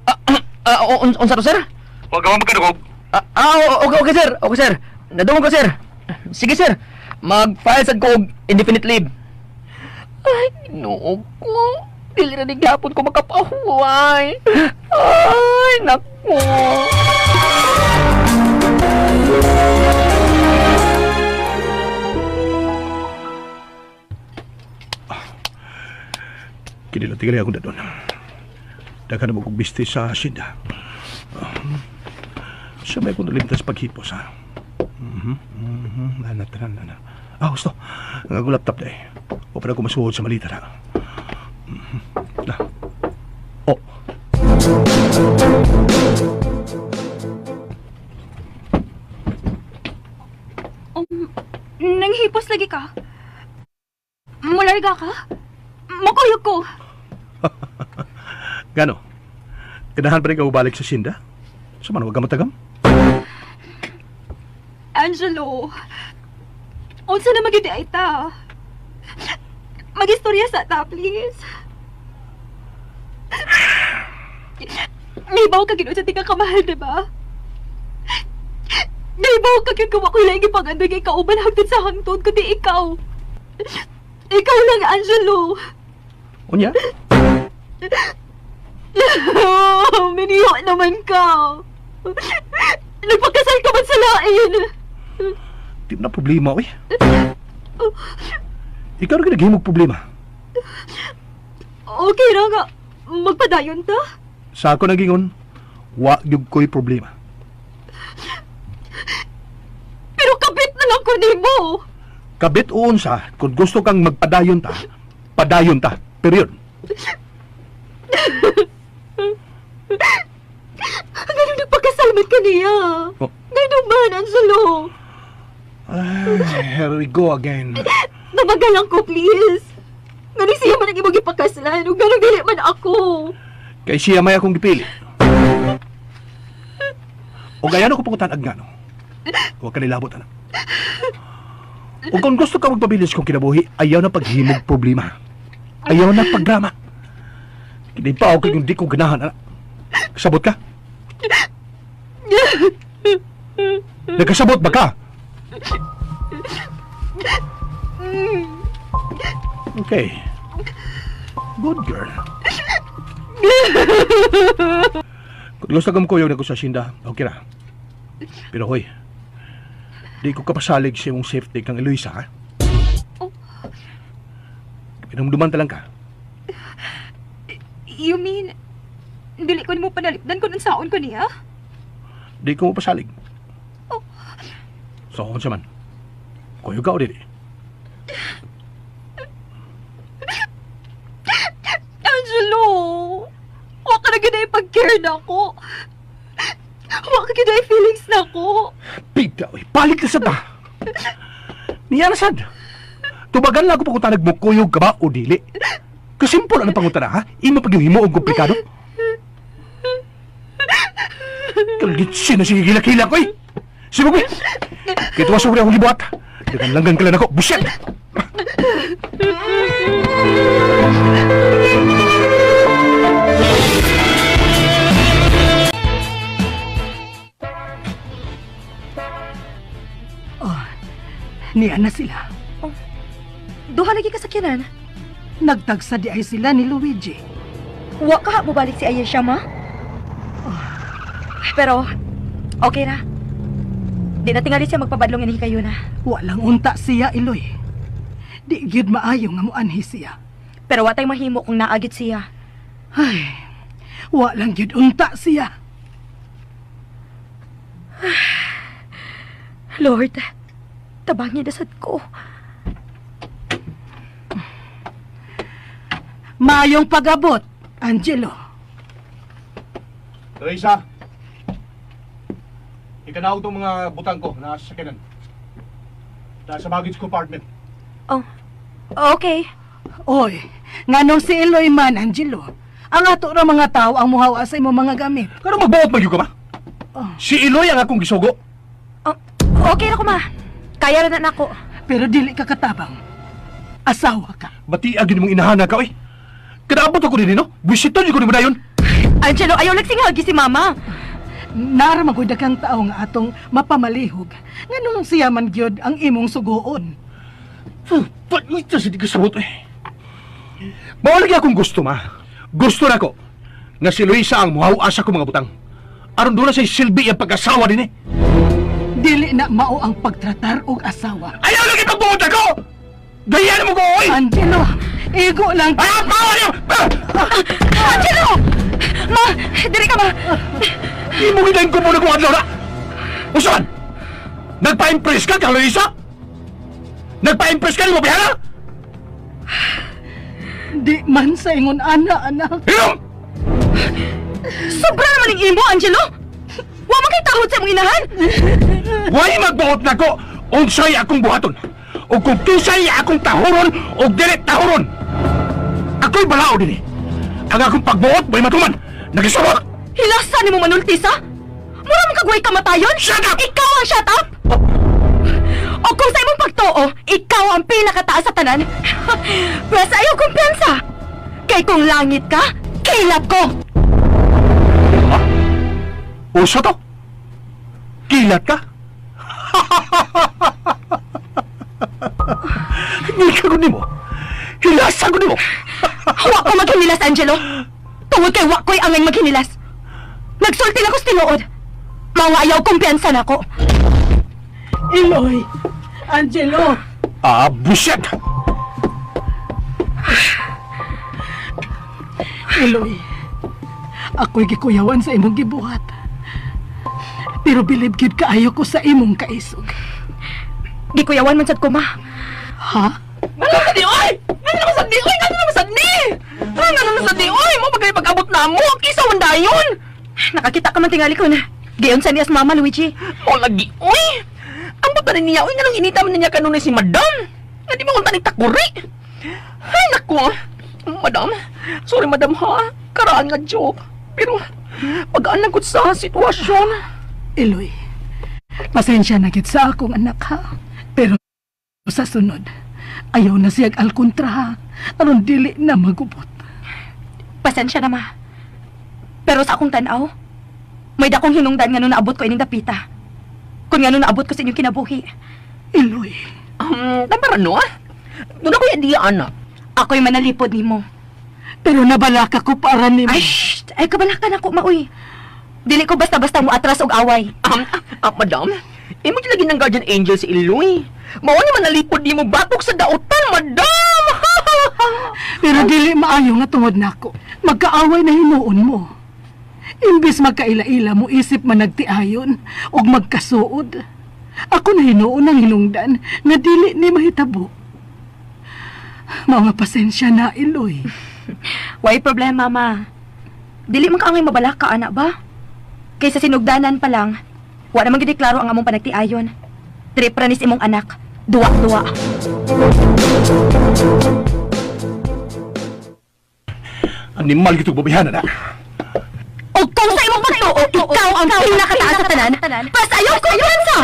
Ah, ah, unsa to, sir? Huwag ka magkadugog. Okay, okay, sir. Okay, sir. Nadungog ko, sir. Sige, sir. Mag-file sad ko og indefinite leave. Ay, Ginoo ko. Dili ra ni gihapon ko makapahuway. Ay, naku. Kini lang tingali akong dadon. Daghan na mo kong biste sa hacienda. Sa may kong nalimtas paghipos, ha? Nana, tanan, nana. Ah, gusto. Ang akong laptop na eh. O pa na ko masuod sa malita na. Na. Oh. Nanghipos lagi ka? Mularga ka? Makuyog ko. Gano? Ganahan pa rin ka balik sa sinda? Sa man, huwag ka matagam? Angelo, unsa na magyud ay ta? Magistorya sa ta, please. Naibaw ka ginoon sa tika kamahal, di ba? Naibaw ka gyud kung ako'y laing ipangandoy kay kauban hangtod sa hangtod, kundi ikaw. Ikaw lang, Angelo. Unya? Miniho naman ka. Nagpakasal ka man sa lain. Di mo na problema, oy. Ikaw rin naghimog problema. Okay ra nga. Magpadayon ta? Sa ako nagingon, wa gyud ko'y problema. Pero kabit na lang ko nimo. Kabit o unsa, kung gusto kang magpadayon ta, padayon ta. Period. Ganun nagpakasal man ka niya. Oh. Ganun man, Angelo. Ay, here we go again. Namagalang ko, please. Ganun siya man ang imong gipakaslan. Ug ganun dili man ako. Kay siya may akong gipili. O gaya ko pangutan ag ngano. Huwag ka nilabot, anak. O kung gusto ka magpabilis kung kinabuhi, ayaw na paghimog problema. Ayaw na pagdrama. Kini pa ako kung di ko ganahan, anak. Kasabot ka? Nagkasabot ba ka? Okay. Good girl. Kung gusto kang kuyog na ko sa sinda, okay ra. Pero hoy, di ko kapasalig sa imong safety kang Eloisa, ha? Pinumduman ta lang ka. You mean, dili ko nimo panalipdan kung unsaon ko niya? Di ko mapasalig. So, unsa man? Kuyog ka o dili? Angelo! Wa ka na gyud ipag-care na ako. Wa ka gyud feelings na ako. Pita, oy, balik na sa ta. Niya na sad. Tubagan lang ako pangutanag mo, kuyog ka ba o dili? Kasimple ang pangutana, ha? Imo pag yung himo og komplikado. Kalgitsin na sige gila-kila ko, eh. Sibog, eh. Kaya tuwa sobre akong gibuhat. Langgan ka lang ako. Buset! Oh, niya na sila. Duha lagi kasakyanan. Nagtagsa di ay sila ni Luigi. Wa ka mobalik si Ayesha, ma. Pero, okay ra. Di na tingali siya magpabadlong ini kayo na. Walang unta siya, Iloy. Di gyud maayo nga muanhi siya. Pero wa tay mahimo kung naagit siya. Ay, walang gyud unta siya. Lord, tabangi dasad ko. Mayong pag-abot, Angelo. Teresa! Ikanawag tong mga butang ko na sa sakyanan. Nasa baggage compartment. Oh, okay. Oy, nganong si Eloy man, Angelo. Ang ato ra mga tao ang muhawa sa imong mga gamit. Pero magbuot magyud ka ba? Si Iloy ang akong gisugo. Oh, okay na ko, ma. Kaya ra na nako. Pero dili ka katabang. Asawa ka. Bati agin mong inahana ka, oy. Kanaabot ako din, no? Bisiton ko ni mo dayon. Angelo, ayaw nagsinghagi si mama. Nara magud kang tao nga atong mapamalihog. Nganong siya man gyud ang imong sugoon. Ito sa di ka sabot, eh. Mao lagi akong gusto, ma. Gusto na ko nga si Luisa ang muhawa sa akong mga butang. Aron doon na sa silbi ang pag-asawa din, eh. Dili na mao ang pagtratar og asawa. Ayaw lagi pagbuot ako! Gayan mo ko, oy! Angelo, igo lang. Ayaw, pawa niyo! Angelo! Ma, diri ka ma. Di mo ginayin ko muna kung adlaw na! Usan! Nagpa-impress ka kang Luisa? Nagpa-impress ka ni mo, Bihana? Di man sa ingon ana, anak. Hilom! Sobra naman ang imo, Angelo. Wa man kay tahod sa imong inahan. Way magbuot na ko unsay akong buhaton. O kung tusay akong tahuron o dili tahuron. Ako'y balao din eh. Ang akong pagbuot mo'y matuman. Nagisubot! Hilasa nimo manultis, ha? Mura man kagway kamatayon? Shut up! Ikaw ang shut up! O kung sa imong pagtuo, ikaw ang pinakataas sa tanan. Pwes ayaw kumpiyansa. Kay kung langit ka, kilat ko! Uso to? Kilat ka? Hindi ka ko nimo. Hilasa ko nimo. Wa ko maghinilas, Angelo. Tungod kay wa ko'y angay maghinilas. Nagsulti na ko sa tinuod. Mga ayaw kumpiyansa nako. Eloy, Angelo. Ah, buset! Eloy, ako'y gikuyawan sa imong gibuhat. Pero bilib gyud kaayo ko sa imong kaisog. Gikuyawan man sad ko, ma. Ha? Ngano sa di oy? Ngano naman sa di oy? Ngano naman sa di? Ngano naman sa di oy? Mo pagkay pag-abot na mo, kisa man dayon. Nakakita ka man tingali ko na. Giyon sa niyas mama, Luigi. Mo lagi oy. Ang buta ni niya oy nganong inita man niya kanunay si madam. Nga di mo unta ni takuri. Ay nako. Madam, sorry madam ha. Karaan nga joke. Pero pagaan lang ko sa sitwasyon. Eloy, pasensya na gid sa akong anak ha. Pero sa sunod, ayaw na siyag alkontra ha. Aron dili na magubot. Pasensya na, ma. Pero sa akong tanaw, may dakong hinungdan nga nung naabot ko ining dapita. Kung nga nung naabot ko sa inyong kinabuhi. Eloy, Tama ra no ah. Doon ako yung diya anak. Ako'y manalipod nimo. pero nabalaka ko para nimo. Ay, shh! Ay, kabalakan ako, maoy. Dili ko basta-basta mo atras og away. Madam, imo lagi ng guardian angel si Iloy. Mao naman nalipod nimo batok sa dautan, madam. Pero dili maayo nga tungod nako. Magkaaway na hinuon mo. Imbis magkaila-ila mo isip man nagtiayon ug magkasuod. Ako na hinuon ang hinungdan nga dili ni mahitabo. Mao nga pasensya na, Eloy. Way problema, ma. Dili man ka angay mabalaka, anak ba? Kaysa sinugdanan pa lang, wa naman gideklaro ang among panagtiayon. Trip ra ni sa imong anak. Duwa-duwa. Animal gitong babayhan na. O kung sa imong pagtuo, ikaw ang pinakataas sa tanan, basta ayaw kumpiyansa!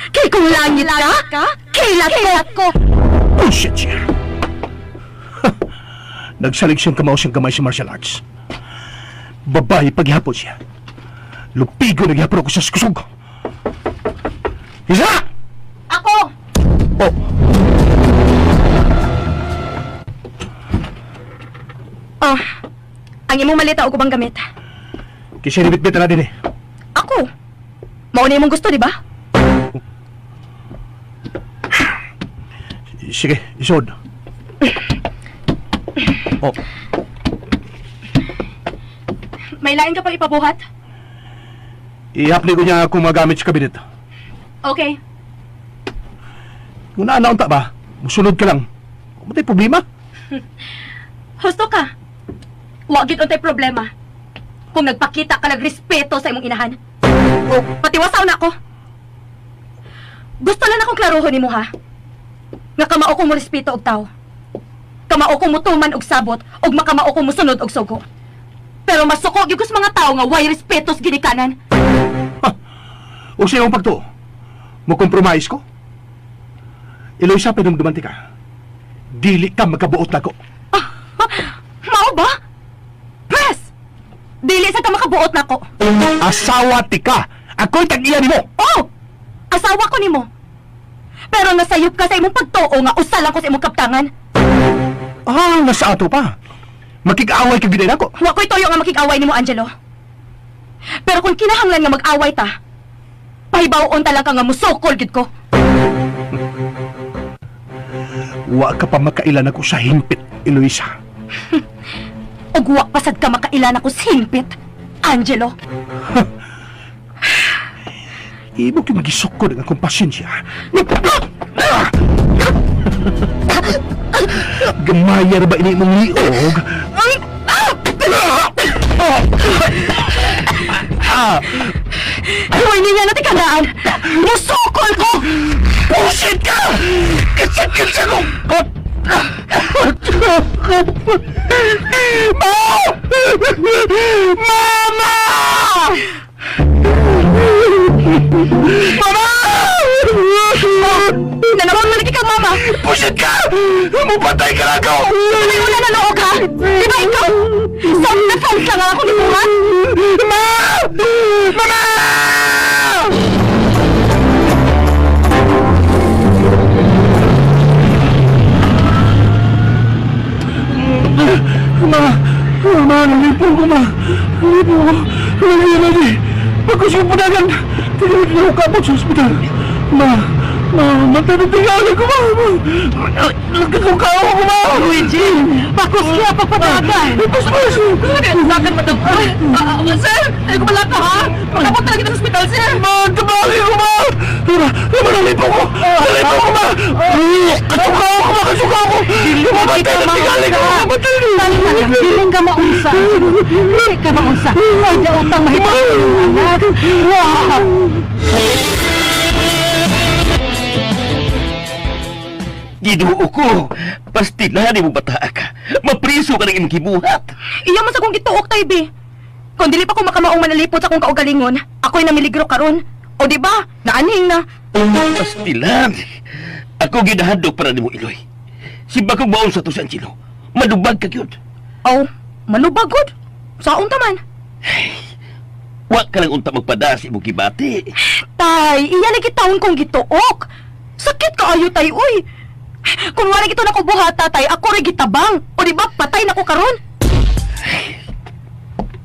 Kay kung langit ka, Kilat ko! Bullshit siya. Ha! Nagsalig siyang kamao siyang gamay sa martial arts. Babae paghihapon siya. Lupigo naghihapon ako sa kusog. Isa! Ako! Oh, Oh, ang imong malita og ubang gamit. Kasi nibitbit na din eh. Ako! Mao na imong gusto, di ba? Sige, isod. Oh, May lain ka pang ipabuhat? ihapli ko niya akong magamit sa kabinet. Okay. Kung naanaon ta ba, musunod ka lang. Matay problema. Husto ka. Wa gid untay problema. Kung nagpakita ka respeto sa imong inahan. Oh, Patiwasaw na ako. Gusto lang akong klarohon nimo ha. Nga kamao ko mo respeto og tao. Kamao ko mutuman og sabot ug makamao ko musunod og sugo. Pero masuko gyud ko sa mga tao nga way respeto sa ginikanan. O sa iyong pagtuo, mo compromise ko? Eloisa, pinumduman ka. Dili ka magkabuot nako. Mao ba? Press! Dili sa ka makabuot nako. Asawa ti ka. Ako'y tag-iya nimo. Oh! Asawa ko nimo. Pero nasayop ka sa imong pagtuo nga usa lang ko sa imong kaptangan. Ah, nasa ato pa. Makig-away ka gid nako. Wa ko'y toyo nga makig-away nimo, Angelo. Pero kung kinahanglan nga mag-away ta, pahibaw-on ta lang ka nga musukol gid ko. Wa ka pa makailan ako sa himpit, Eloisa. Ug wa pasad ka makailan ako sa hingpit, Angelo. Imo kay magisukod ang akong pasensya. Gamayar ba ini mong liog? Hoy, niya na tikanaan. Musukol ko! Bullshit ka! Kasakit sa kong... Ma! Mama! Mama! Nanawag man lagi kang mama. Bullshit ka! Mupatay ka na ako! May wala na noog ha? Di ba ikaw? Self-defense lang ang ako ni Buhat. Ma! Mama! Ma! Ma, nalipo ko, ma! Nalipo ko! Nalipo ko! Pagkusumpadangan! Tinawag na ako kabot sa ospital! Ma! Ma, matanatingali ko, ma! Nagkakao ko, ma! Luigi, bakos kaya pagpadagan. Paspas! Dagan matagpay! Sir! Ay, kumala ka ha! Pagkabot talaga kita sa ospital, sir! Ma, tabali ko, ma! Ma, ma, nalipo ko! Nalipo ko, ma! Kasuka ako, ma! Kasuka ako! Mamatay na tingali ko! Mamatay na! Diling ka maunsa. Dili ka maunsa. Ay, daotang mahitabo ng anak. Wow! Ginoo ko, pastilan mo bataa ka. Mapriso ka ng imong gibuhat. Iya man sa kong gituok tay, be. Kung dili pa ko makamaong manalipot sa akong kaugalingon, ako'y namiligro karon. O di ba? Naanhing na. Pastilan. Ako ginahadlok para nimo Iloy. Si bakong baon sa to si Angelo. Madubag ka gyud. Oh, manubagod. Saon ta man? Wa ka lang unta magpada sa imong gibati. Tay, iya lagi taon kong gituok. Sakit kaayo tay, uy. Kung wala gito na ko buhata, tay, ako rin gitabang. O di ba, patay na ko karon.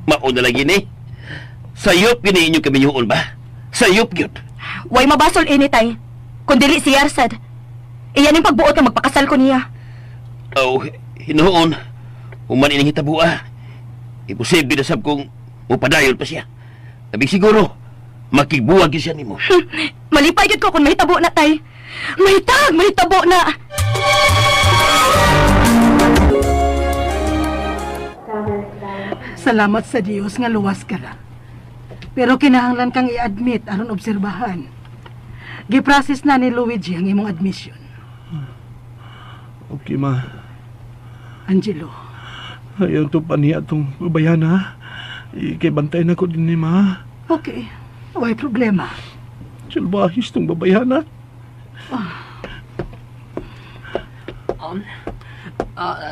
Mao na lagi ni. Sayop gini inyo kamiyoon ba? Sayop gyud. Way mabasol ini, tay. Kung dili si Yarsad. Iyan yung pagbuot na magpakasal ko niya. Aw, hinuon. Human ining hitabua. Imposible na sab kung mupadayon pa siya. Labing siguro, makigbuwag gyud siya nimo. Malipay gyud ko kung mahitabo na, tay. Mahitag, mahitabo na. Salamat sa Dios nga luwas ka ra. Pero kinahanglan kang i-admit aron obserbahan. Giprocess na ni Luigi ang imong admission. Okay, ma. Angelo, Ayaw to pa niya itong babayan, ha? Ikay bantay na ko din ni ma. okay. Way problema. Salbahis tong babayan, ha?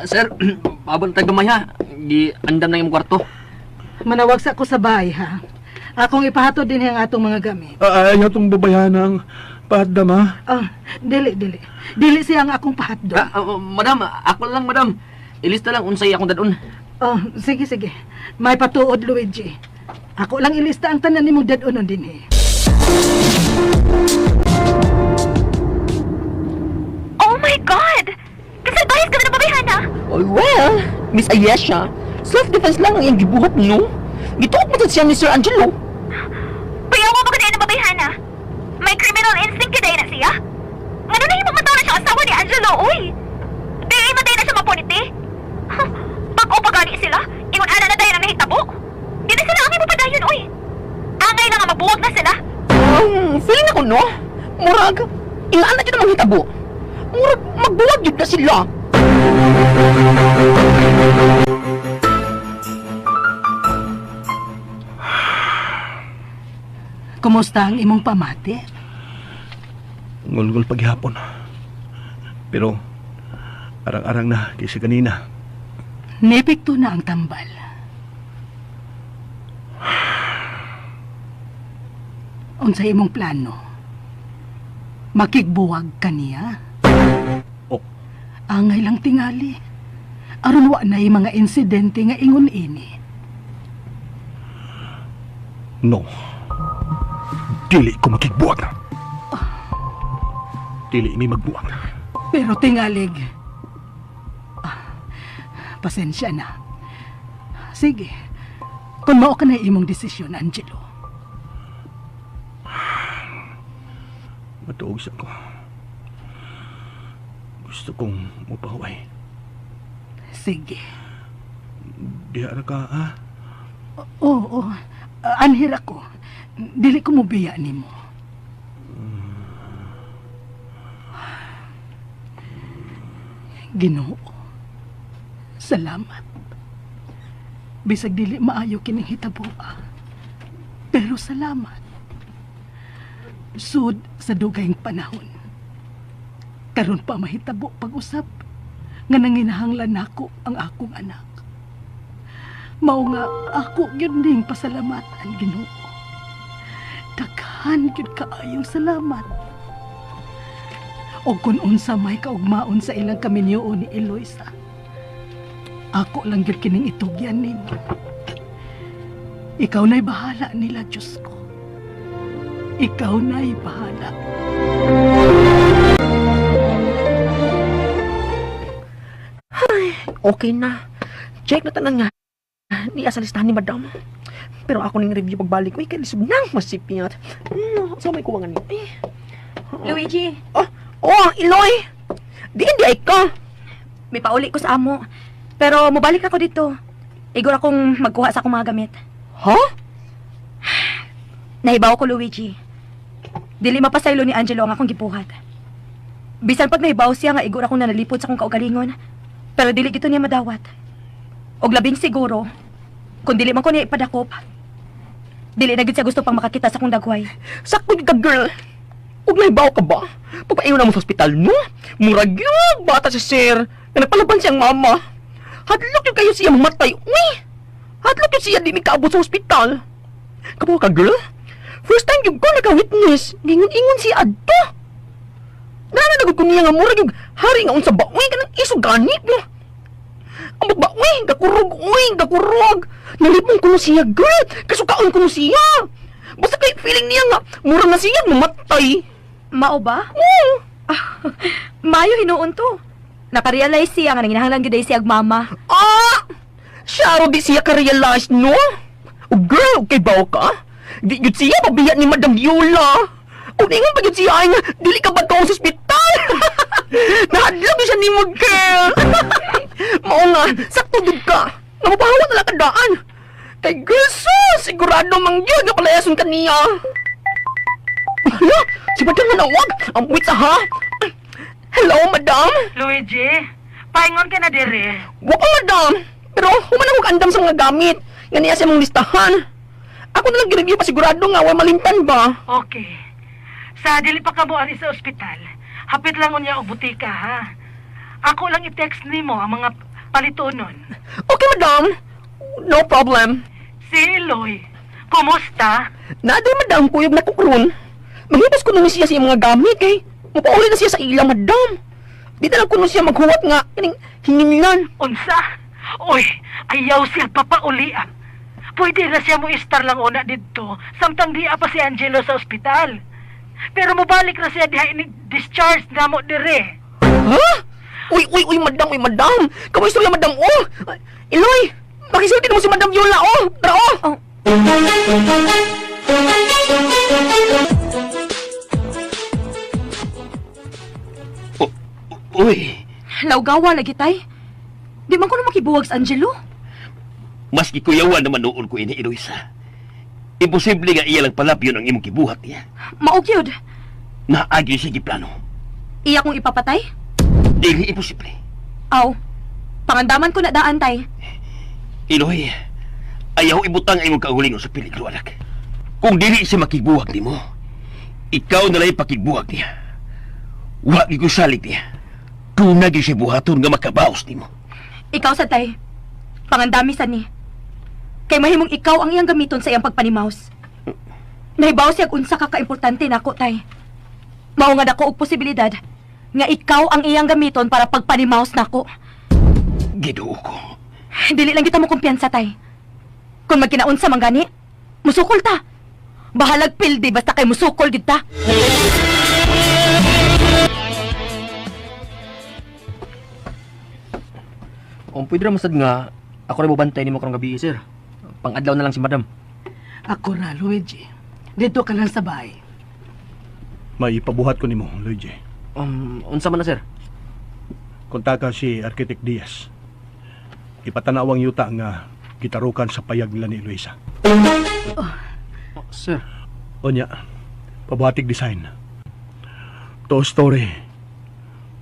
Sir, pabon tayo gamay ha. Gi andam na yung kwarto. Manawag sa ko sa bahay, ha? Akong ipahatod din ang atong mga gamit. Ayaw tong babayahan ang pahatdam ha. Ah, dili, dili. Dili siya ang akong pahatdom. Madam, ako lang madam. Ilista lang unsay akong dadon. Oh, sige, sige. May patuod, Luigi. Ako lang ilista ang tanan nimong dad-onon din eh. Oh my God! Kasalbahis ka na ng babayhana! Oh, well, Miss Ayesha, self-defense lang ang iyang gibuhat no. Gituok mo sad siya ni Sir Angelo. Payaw mo ba ka ng babayhana? May criminal instinct ka na siya? Ngano na himong mataw na siya asawa ni Angelo, uy? Di ay matay na siya mapuniti? Huh, Bag-o pa gani sila? Ingon ana na tayo ang nahitabo? Di na sila ang imo padayon, uy! Angay na nga mabuwag na sila! Feeling ako no. Murag ilaan na jud ang hitabo. Murag magbuwag jud na sila. Kumusta ang imong pamati? Ngulgol paghapon. Pero arang-arang na kaysa kanina. Nepekto na ang tambal. Unsa imong plano? Makigbuwag kaniya? Oh. Angay lang tingali. Aron wa na mga insidente nga ingon ini. No. Dili ko makigbuwag. Dili mi magbuwag. Pero tingalig. Ah, pasensya na. Sige. Kung mao ka na imong desisyon, Angelo. Matuog sa ko. Gusto kong mupahuway. Sige. Diha ra ka, ha? Oo, oo. Anhir ako. Dili ko mobiya nimo. Ginoo. Salamat. Bisag dili maayo kining hitaboa. Pero salamat. Sud sa dugayng panahon. Karon pa mahitabo pag-usap nga nanginahanglan nako ang akong anak. Mao nga ako gyud ning pasalamatan Ginoo. Daghan gyud kaayong salamat. Og kun unsa may kaugmaon sa ilang kaminyoon ni Eloisa. Ako lang gyud kining itugyan nimo. Ikaw na'y bahala nila, Diyos ko. Ikaw na'y bahala. Okay na. Check na tanan nga. Di asa listahan ni madam. Pero ako ning review pagbalik. Uy, kay lisod nang masipiyat. No, so may kuwangan ni. Eh. Luigi, Oh, Iloy! Di di ay ka. may pauli ko sa amo. Pero mobalik ako dito. Igor akong magkuha sa akong mga gamit. Ha? Nahibaw ko, Luigi. Dili mapasaylo ni Angelo ang akong gibuhat. Bisan pag nahibaw siya nga igor akong nanalipod sa akong kaugalingon. Pero dili gito niya madawat. Og labing siguro, kung dili man ko niya ipadakop, dili na gid siya gusto pang makakita sa akong dagway. Sakto gyud ka, girl. Ug nahibaw ka ba? Pagpaingon na mo sa ospital, no? Murag yun, bata si sir. Nga nagpalaban siyang mama. Hadlok yun kayo siya mamatay. Uy! Hadlok yun siya di mi kaabot sa ospital. Kabaw ka, girl? First time yung ko naka-witness. Gingon-ingon siya adto. Nananagod ko niya nga murag yung hari nga unsa ba? Uy, kanang iso ganit, no? Ambot ba? Uy, gakurog, uy, gakurog. Nalipong ko no siya, girl. Kasukaon ko no siya. Basta kay feeling niya nga, mura na siya, mamatay. Mao ba? Oo. Mayo hinuon to. Nakarealize siya nga nanginahanglan gid ay siya ag mama. Ah! Siya ro di siya ka-realize, no? O girl, kay baw ka? Di yun siya pabiya ni Madam Viola. O ningon pa yun siya ay nga, dili ka ba sa ospital? Nahadlok yun siya ni mo, girl. Mao nga, sakto dud ka. Napapahawa na lang kadaan. Kay girl, so, sigurado mang yun nga palayason ka niya. Hala, si Madam na nawag. Ang wit sa ha. Hello, Madam. Luigi, paingon ka na dire. Wa pa, madam. Pero human ako kaandam sa mga gamit. Nga niya sa mong listahan. Ako na lang gireview pa sigurado nga wa malimtan ba. Okay. Sa dili pa ka mo ani sa ospital, hapit lang unya og butika ha. Ako lang i-text nimo ang mga palitonon. Okay, madam. No problem. Si Eloy, kumusta? Naa madam, kuyog na kukron. Maghibas ko nung siya sa iyang mga gamit kay. Mapauli na siya sa ila, madam. Di na lang kuno siya maghuwat nga kining hinginlan. Unsa? Uy, ayaw siya papauli ah. Pwede na siya mo istar lang una didto, samtang di pa si Angelo sa ospital. Pero mobalik na siya diha ini discharge na mo dire. Ha? Uy, uy, uy, madam, uy, madam. Kamu istorya, madam, oh. Iloy, makisulti mo si Madam Viola, oh. Tara, oh. Uy, Lawgawa lagi tay. Di man ko na makibuwag sa Angelo. mas gikuyawan naman noon ko ini, Eloisa. Imposible nga iya lang palapyon ang imong gibuhat niya. Mao gyud. Naagi siya giplano. Iya kong ipapatay? Dili imposible. Aw. Pangandaman ko na daan tay. Iloy, ayaw ibutang ang imong kaugalingon sa peligro, anak. Kung dili siya makibuhag nimo, ikaw na lang pakibuhag niya. Wa gyud ko salig niya. Tuna gyud siya buhaton nga makabaos nimo. Ikaw sa tay. Pangandami sa ni. Kay mahimong ikaw ang iyang gamiton sa iyang pagpanimaus. Nahibaw siya unsa ka kaimportante nako tay. Mao nga dako og posibilidad nga ikaw ang iyang gamiton para pagpanimaus nako. Giduo ko. Dili lang kita mo kumpiyansa tay. Kung magkinaunsa man gani, musukol ta. Bahalag pildi basta kay musukol gid ta. Kung pwede ra masad nga, ako ra mobantay nimo karong gabi, sir. Pangadlaw na lang si madam. Ako ra, Luigi. Dito ka lang sa bahay. May ipabuhat ko nimo, Luigi. Unsa man na, sir? Kontaka si Architect Diaz. Ipatanaw ang yuta nga gitarukan sa payag nila ni Eloisa. Oh, sir. Onya, pabuhatig design. Two story,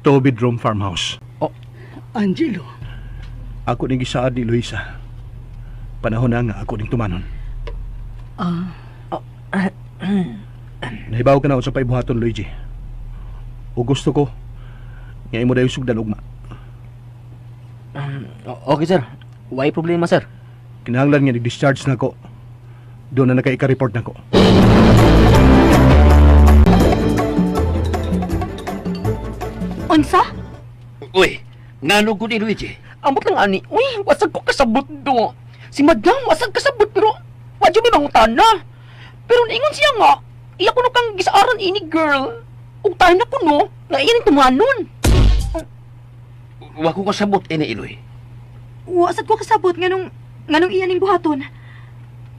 two bedroom farmhouse. Angelo, Ako ning gisaad ni Luisa. Panahon na nga ako ning tumanon. ah, Nahibaw ka na sa paibuhaton, Luigi. O gusto ko nga imo dayon sugdan ugma. Okay, sir. Why problema, sir? Kinahanglan nga nag-discharge na ko. Doon na nakaika-report na ko. Unsa? Uy, ngano ko ni Luigi? Ambot lang ani. Uy, wasag ko kasabot do. Si madam, wasag kasabot pero wadyo may mangutana. Pero niingon siya nga, iya kuno kang gisaaran ini girl. Ug tayo na kuno, nga iya ning tumanon. Wa ko kasabot ini, Iloy. Wa sad ko kasabot nganong iya ning buhaton.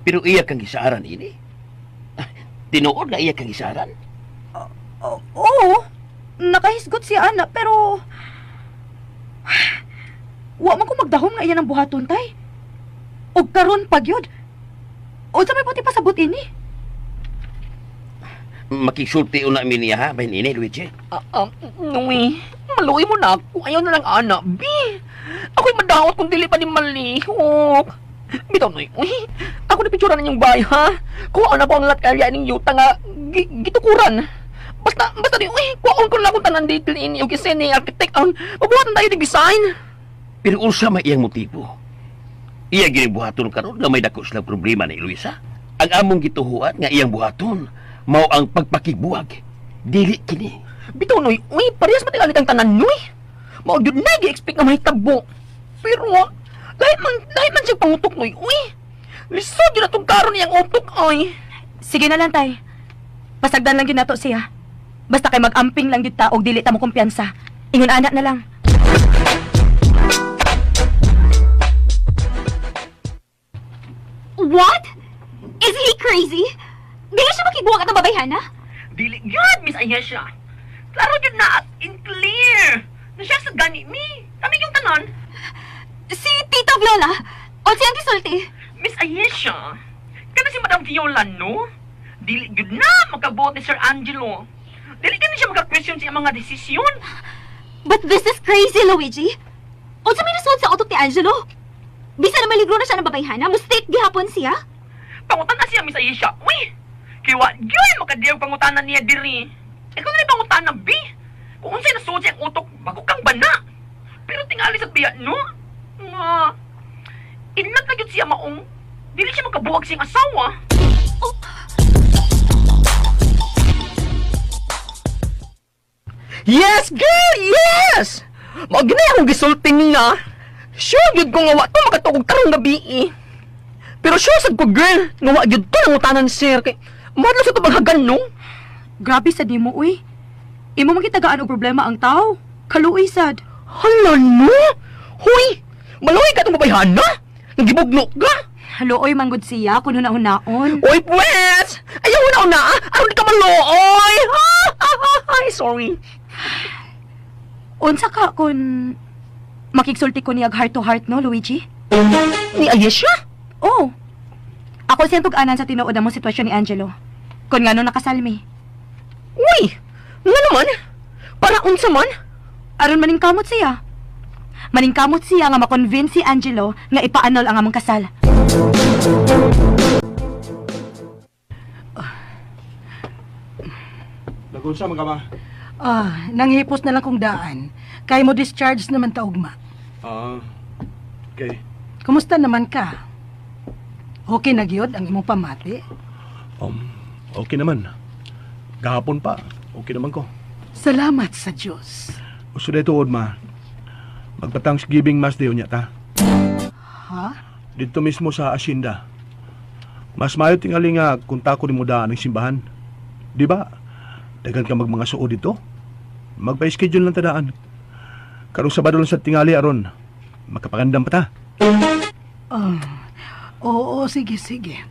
Pero iya kang gisaaran ini. Ah, tinuod na iya kang gisaaran. Oo. Nakahisgot si ana pero wa man ko magdahom nga iya ng buhaton tay. Og karon pa gyud. Unsa may puti pasabot ini? Makisulti una mi niya ha, bahin ini, Luigi. Nui, maluoy mo na ako. Ayaw na lang, ana, bi. Ako'y madawat kung dili pa ni malihok. Bitaw, Noy. Uy, ako na picturean ninyong bahay, ha? Kuhaan na ko ang lahat area ning yuta nga gitukuran. Basta, basta ni, uy, kuhaan ko lang akong tanan detail ini. Okay, send ni architect ang mabuhatan tayo ng design. Pero unsa may iyang motibo? Iya ginibuhaton karon nga may dako silang problema ni Luisa. Ang among gituhuan nga iyang buhaton mao ang pagpakibuhag. Dili kini. Bitaw, Noy, uy, parehas matigalit ang tanan, Noy. Mao gyud na gi-expect nga mahitabo. Pero, lahi man siya pangutok, Noy, uy. Lisod yun atong karon niyang utok, ay. Sige na lang tay. Pasagdan lang gyud nato siya. Basta kay mag-amping lang gyud ta og dili ta mo kumpiyansa. Ingon ana na lang. What? Is he crazy? Dili siya makibuwag at ang babayhana? Dili gyud, Miss Ayesha. Klaro gyud na at in clear. Na siya sa gani mi. Kami yung tanan. Si Tita Viola? O si Auntie Sulti? Miss Ayesha, kana si Madam Viola, no? Dili gyud na makabuot ni Sir Angelo. Dili gani siya maka-question sa iyang mga desisyon. But this is crazy, Luigi. Unsa may nasuod sa utok ni Angelo? Bisa na maligro na siya ng babayhana, mistake gihapon siya. Pangutan na siya, Miss Ayesha. Uy! Kay wa gyud makadiyog pangutanan niya diri. Ikaw na rin pangutana, B. Kung unsay nasuod sa iyang utok, bago kang bana. biya, no? Nga, inlat na gyud siya maong, dili siya makabuwag siyang asawa. Yes, girl! Yes! Mao gini akong gisulti niya. Sure gyud ko nga wa to makatuog karong gabi eh. Pero sure sad ko girl, nga wa gyud to nangutanan sir kay madlo sa to baghagan no. Grabe sa nimo uy. Imo man gitagaan og problema ang tao. Kaluoy sad. Hala no! Huy! Maluoy ka tong babayhana! Nagibugno ka! Haluoy man gud siya kun hunahunaon. Oy pwes! Ayaw na una! Aron di ka maluoy! Ay, sorry. Unsa ka kun makigsulti ko niyag heart to heart no, Luigi? Ni Ayesha? Oh. Ako siyang tug-anan sa tinuod mo sitwasyon ni Angelo. Kun ngano nakasalmi. Uy! Nga naman? Para unsa man? Aron maningkamot siya. Maningkamot siya nga makonvince si Angelo nga ipaanol ang among kasal. Nagunsa man ka ma? Ah, nanghipos na lang kong daan. Kay mo discharge naman ta ugma. Ah, okay. Kumusta naman ka? Okay na gyud ang imong pamati? Okay naman. Gahapon pa, okay naman ko. Salamat sa Dios. Uso na tuod ma. Magpa-Thanksgiving Mass day unya ta. Ha? Dito mismo sa Asyenda. Mas mayo tingali nga kung tako ni mo daan ang simbahan. Di ba? Daghan ka magmanga suod dito. Magpa-schedule lang tadaan. Karong Sabado lang sa tingali aron. Makapagandam pa ta. Ah, oo, sige, sige.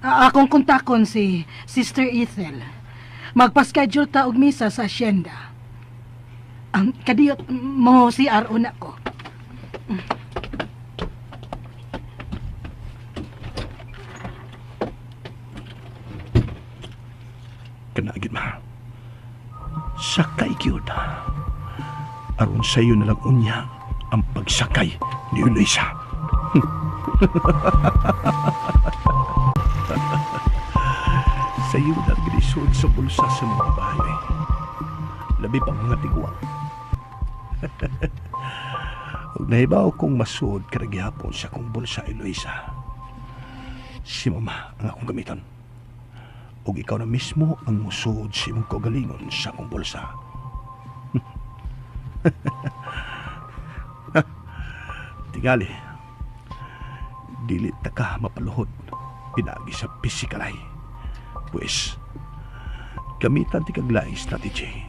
Ah, akong kontakon si Sister Ethel. Magpa-schedule ta og misa sa asyenda. Ang kadiyot mo si RO na ko. Kanagid ma. Sakay gyud. Aron sayo na lang unya ang pagsakay ni Eloisa. Sayo na gilisod sa bulsa sa mga bahay. Labi pang mga tigwang. Ug nahibaw kong masuod karagyapon sa akong bulsa, Eloisa. Si mama ang akong gamiton ug ikaw na mismo ang musuod sa imong kaugalingon sa akong bulsa. Tingali, dili ta ka mapaluhod pinaagi sa pisikalay. Pues, gamitan ti kag laing strategy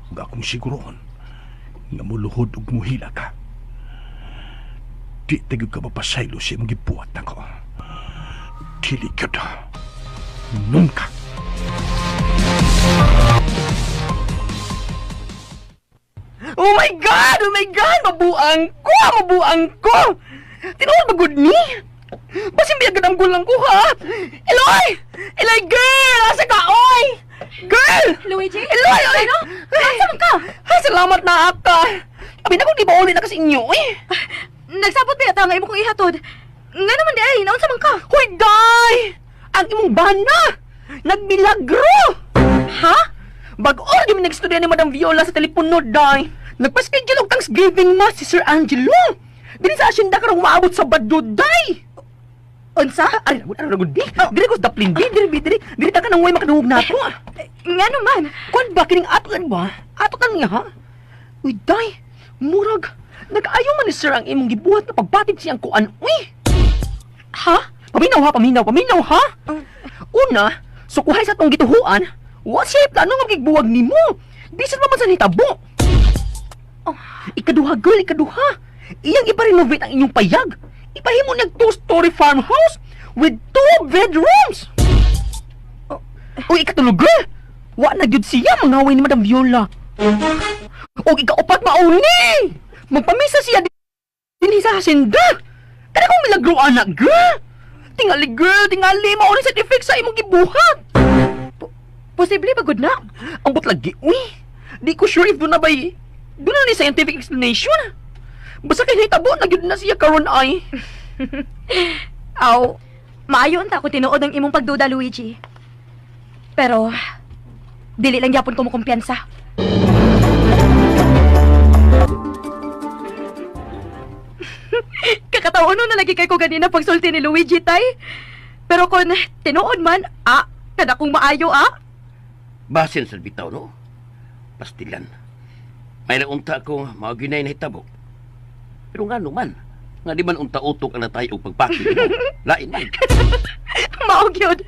ug akong siguroon nga muluhod ug muhila ka. Di ta gyud ka mapasaylo sa imong gibuhat nako. Dili gyud. Nunca. Oh my God! Oh my God! Mabuang ko! Mabuang ko! Tinuod ba gud ni? Basin biya ang gulang ko ha? Eloy! Eloy girl! Asa ka oy? Girl! Luigi? Eloy! Oy! Ano? Asa man ka? Ay, salamat na aka. Abi na kung di ba uli na kasi inyo eh. Nagsabot ba yata nga imo kong ihatod? Nga naman di ay, naunsa man ka? Hoy, day! Ang imong bana! Nagmilagro! Ha? Bag-o ra mi nag-istorya ni Madam Viola sa telepono, day. Nagpa-schedule og Thanksgiving Mass si Sir Angelo. Dili sa asyenda karong maabot sa Sabado, day. Unsa? Ay, wala ra gud di. Dili ko sa Dublin di, dili dili dili ta ka nang way makadungog nato. Eh, Nga naman. Kuan ba kining ato kan ba? Ato kan nga ha? Uy, day. Murag nag-ayo man ni sir ang imong gibuhat nga pagbatid siyang kuan. Uy. Ha? Paminaw ha, paminaw, paminaw ha. Una, sukuhay sa tong gituhuan, wa siya plano nga magigbuwag nimo. Bisan pa man sa nitabo. Oh. Ikaduha girl, ikaduha. Iyang ipa-renovate ang inyong payag. Ipahimo niyang two-story farmhouse with two bedrooms. Oh. Uy, ikatulo girl. Wa na gyud siya mangaway ni Madam Viola. Og ikaupat mauni. Magpamisa siya dinhi sa hacienda. Kada kong milagro anak girl. Tingali girl, tingali mauni sa effect sa imong gibuhat. Posible ba gud na? Ang lagi, uy. Di ko sure if doon na ba'y... Doon na ni scientific explanation. Basta kay nahitabo, na gyud na siya karon ay. Aw, maayo unta ko tinuod ang imong pagduda, Luigi. Pero, dili lang gyapon ko mokumpiyansa. Nauno na lagi kay ko ganina pagsulti ni Luigi, tay. Pero kung tinuod man, kada kong maayo, ah. Basin sa bitaw, no? Pastilan. May naunta ko mga ginay na hitabo. Pero nga man, nga di man unta utok ang natay og pagpaki. No? Lain man. Mao gyud.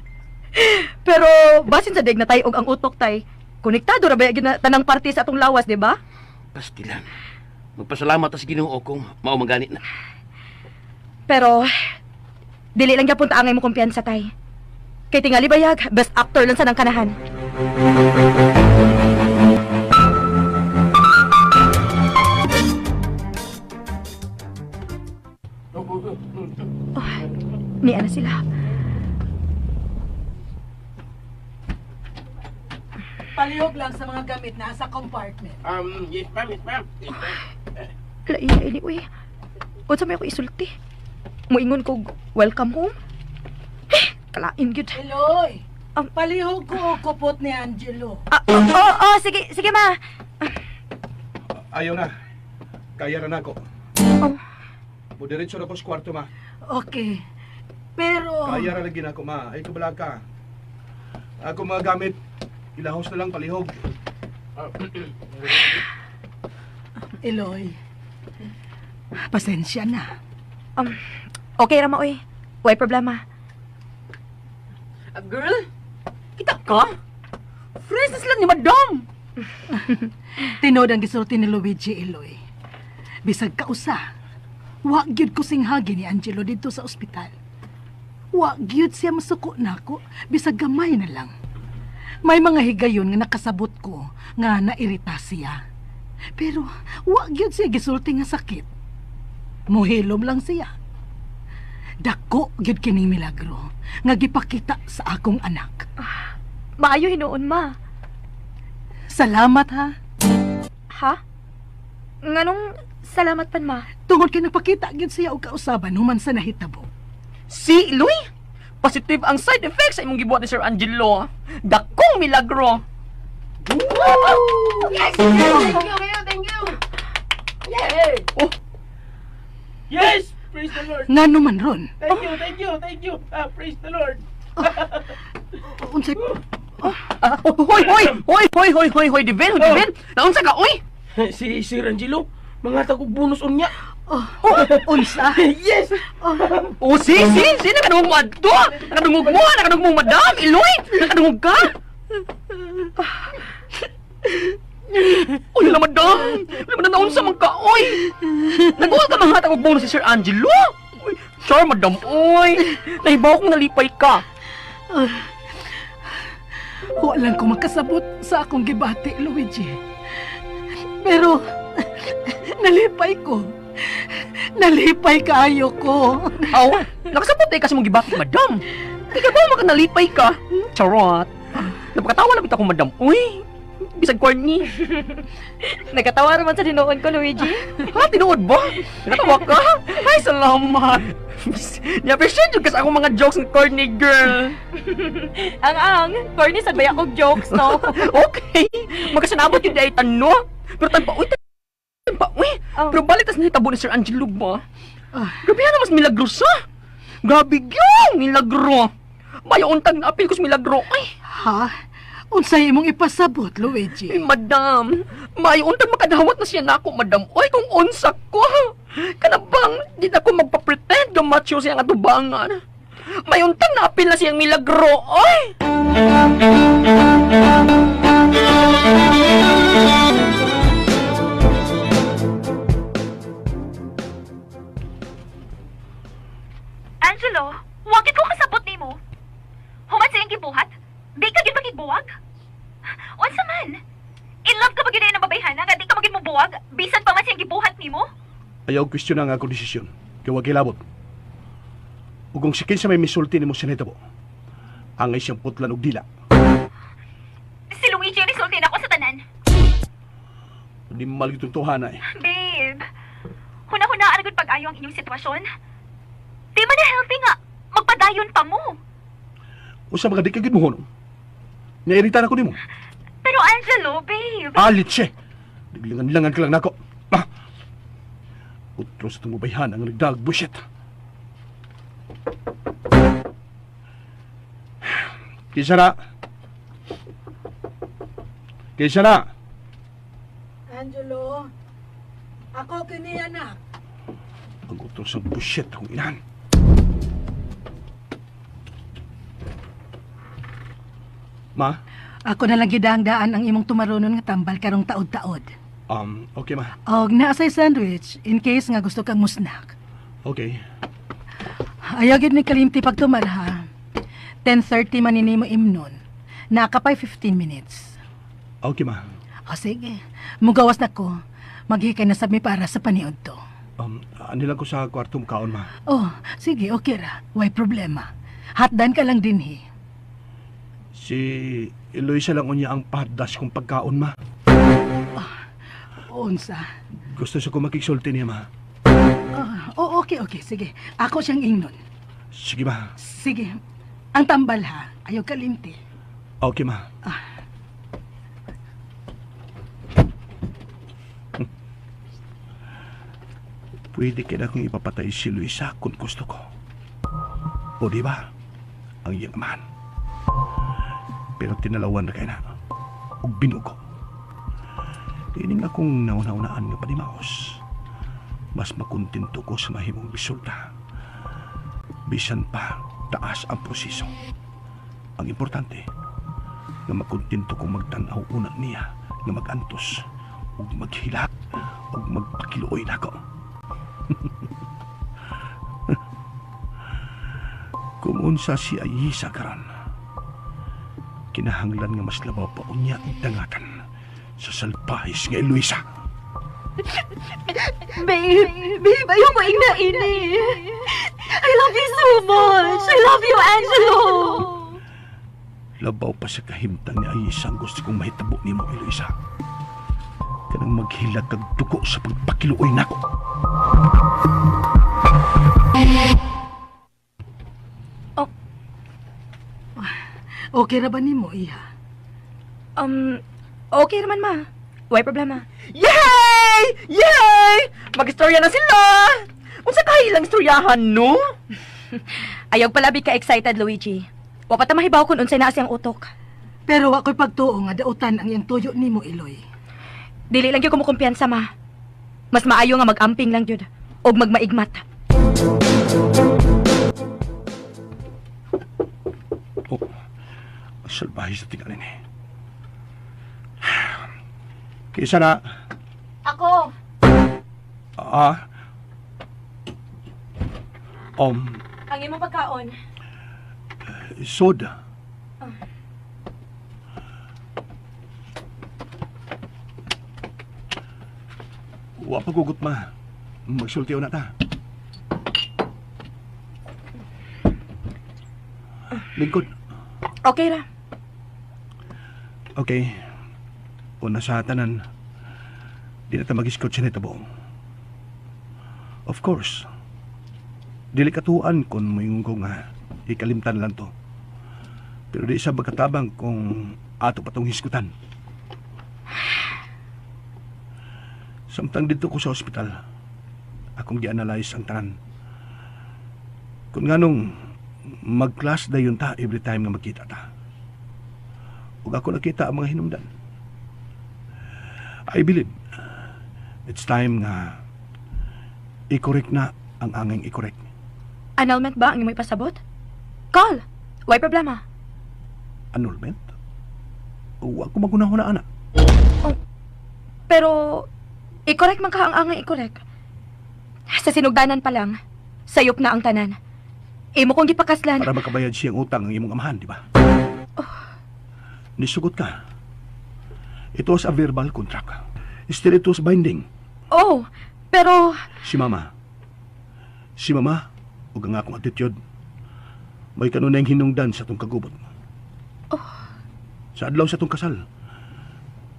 Pero basin sa deg na tay og ang utok tay. Konektado ra ba gyud na tanang parte sa atong lawas, di ba? Pastilan. Magpasalamat ta sa Ginoo kung mao man gani na. Pero dili lang gyapon taangay mo kumpiyansa tay. Kay tingali bayag, best actor lang sa nang kanahan. Oh, niya na sila. Palihog lang sa mga gamit na sa compartment. Yes ma'am, yes ma'am. Yes, ma'am. Lain na ini, uy. Unsa may ako isulti? Muingon kog welcome home. Eh, kalain gyud. Eloy, palihog ko o kupot ni Angelo. Ah, oh, oh, sige, sige ma. Ayaw na. Kaya na nako. Oh. Mudiretso na ko sa kwarto, ma. Okay. Pero... Kaya ra lagi nako, ma. Ay, kabala ka. Ako mga gamit, ilahos na lang palihog. Eloy, pasensya na. Okay ra ma, uy. Way problema. Girl, kita ka? Friends na sila ni Madam. Tinod ang gisulti ni Luigi, Eloy. Bisag kausa, wa gyud ko singhagi ni Angelo didto sa ospital. Wa gyud siya masuko nako, bisag gamay na lang. May mga higayon nga nakasabot ko nga nairita siya. Pero wa gyud siya gisulti nga sakit. Muhilom lang siya. Dako gyud kining milagro nga gipakita sa akong anak. Maayo hinuon ma. Salamat ha. Ha? Nganong salamat pan ma? Tungod kay nagpakita gyud siya og kausaban human sa nahitabo. Si Iloy, positive ang side effects sa imong gibuhat ni Sir Angelo. Dakong milagro. Yes! Thank you, thank you! Yay! Oh. Yes! Praise the Lord! Ngano man ron? Thank you, thank you, thank you! Praise the Lord! Unsay Ah, hoy, hoy, hoy, hoy, hoy, hoy, hoy, Divin, hoy, Divin. Naunsa ka, oy? Si Sir Angelo, mga tagog bonus unya. Oh, unsa? Yes! Oh, si, nakadungog mo adto. Nakadungog mo, nakadungog mo, madam, Iloy. Nakadungog ka. Uy, la madam. Wala madam, naunsa man ka, oy. Nag-uol ka mga tagog bonus si Sir Angelo. Uy, sure, madam, oy. Nahibaw kong nalipay ka. Wa lang ko makasabot sa akong gibati, Luigi. Pero nalipay ko. Nalipay kaayo ko. Aw, nakasabot eh kasi mong gibati, madam. Di ka ba makanalipay ka? Charot. Napakatawa na bitaw ko, madam. Uy, bisag corny. Nagkatawa raman sa dinuon ko, Luigi. Ha, tinuod ba? Natawa ka? Ay, salamat. Ni-appreciate yun kasi akong mga jokes ng corny girl. Ang ang, corny sad ba akong jokes, no? Okay. Magkasinabot yun ay tanno. Pero tan pa, uy, tan pa, uy. Oh. Pero balik tas nahitabo ni Sir Angelo ba? Grabe na mas milagro sa. Grabe gyud, milagro. Bayo untag na apil ko sa milagro. Ay, Ha? Unsay imong ipasabot, Luigi? Ay, madam, may untag makadawat na siya nako, madam. Oy, kung unsa ko. Kanabang, di na ko magpa-pretend nga macho siya nga tubangan. May untag na apil na siyang milagro. Oy! Angelo, wagit ko kasabot nimo. Human sa iyang gibuhat, di ka gid makigbuwag. Unsa man? In love ka ba gid ng babayhana nga di ka magid mobuwag bisan pa man siyang gibuhat nimo? Ayaw kwestiyon ang akong desisyon. Kaya wag hilabot. Ug kung si kinsa may misulti nimo sa nahitabo, angay siyang putlan og dila. Si Luigi ang resulti nako sa tanan. Di mal gitong tuhana eh. Babe, huna-hunaan gud pag-ayo ang inyong sitwasyon. Di man na healthy nga magpadayon pa mo. Usa mga di ka gid mo Nairita na ko nimo. Pero Angelo, babe, Alit siya. Naglangan-langan ka lang nako. Ah! Utro sa tumubayhan ang nagdag bushit. Kinsa na? Kinsa na? Angelo, ako kini anak. Ang utong sa bullshit akong inahan. Ma? Ako na lang gidang-daan ang imong tumaronon nga tambal karong taod-taod. Okay ma. Og naa say sandwich in case nga gusto kang musnak. Okay. Ayaw gid ni kalimti pagtumar ha. 10:30 man ni mo imnon. Naa ka pa'y 15 minutes. Okay ma. O sige, mugawas na ko. Maghikay na sab mi para sa paniud to. Ani lang ko sa kwarto kaon ma. Oh, sige, okay ra. Way problema. Hatdan ka lang dinhi. Si Eloisa lang unya ang pahatdas kong pagkaon ma. Unsa? Gusto sa ko makigsulti niya ma. Oh, okay, okay. Sige. Ako siyang ingnon. Sige ma. Sige. Ang tambal ha. Ayaw kalimti. Okay ma. Pwede kaya akong ipapatay si Luisa kung gusto ko. O di ba? Ang iyang amahan. Pero tinalawan na kaya na. Og binugo. Tining akong nauna-unaan nga panimaos. Mas makontento ko sa mahimong resulta. Bisan pa taas ang proseso. Ang importante, nga makontento kong magtan-aw una niya nga mag-antos ug maghilak ug magpakiluoy nako. Kung unsa si Ayisa karon, kinahanglan nga mas labaw pa unya ang dangatan sa salpahis nga Eloisa. Babe, babe, ayaw mo ingna ini. I love you so much. I love you, Angelo. Labaw pa sa kahimtang ni Ayisa ang gusto kong mahitabo nimo, Eloisa. Kanang maghilak kag dugo sa pagpakiluoy nako. Oh. Okay ra ba nimo, iha? Okay naman, ma. Way problema. Yay! Yay! Mag-istorya na sila! Unsa kahay ilang istoryahan, no? Ayaw palabi ka excited, Luigi. Wa pa ta mahibaw kung unsay naa siyang utok. Pero wa ko'y pagtuo nga dautan ang iyang tuyo nimo, Eloy. Dili lang gyud ko mokumpiyansa, ma. Mas maayo nga mag-amping lang gyud og magmaigmat. Oh, ang salbahe sa tingalin eh. Kaysa na... Ako. Ah. Ang imong pagkaon. Soda. Wa pa gugot ma. Magsultiyo na ta. Lingkod. Okay ra. Okay. Una sa tanan, di na ta mag-iskot sa nitabo. Of course, dili katuan kung moingon ko nga ikalimtan lang to. Pero di sa magkatabang kung ato pa tong hisgutan. Samtang dito ko sa ospital, akong gi-analyze ang tanan. Kung nganong mag-class dayon ta every time nga magkita ta. Ug ako nakita ang mga hinungdan. I believe it's time nga i-correct na ang angay i-correct. Annulment ba ang imong ipasabot? Call! Way problema. Annulment? Wa ko magunahuna ana. Oh, pero i-correct man ka ang angay i-correct. Sa sinugdanan pa lang, sayop na ang tanan. Imo kong gipakaslan. Para makabayad siyang utang ang imong amahan, di ba? Oh. Nisugot ka. It was a verbal contract. Still it was binding. Oh, pero... Si Mama. Si Mama, ug ang akong attitude, may kanunayng hinungdan sa atong kagubot. Oh. Sa adlaw sa atong kasal,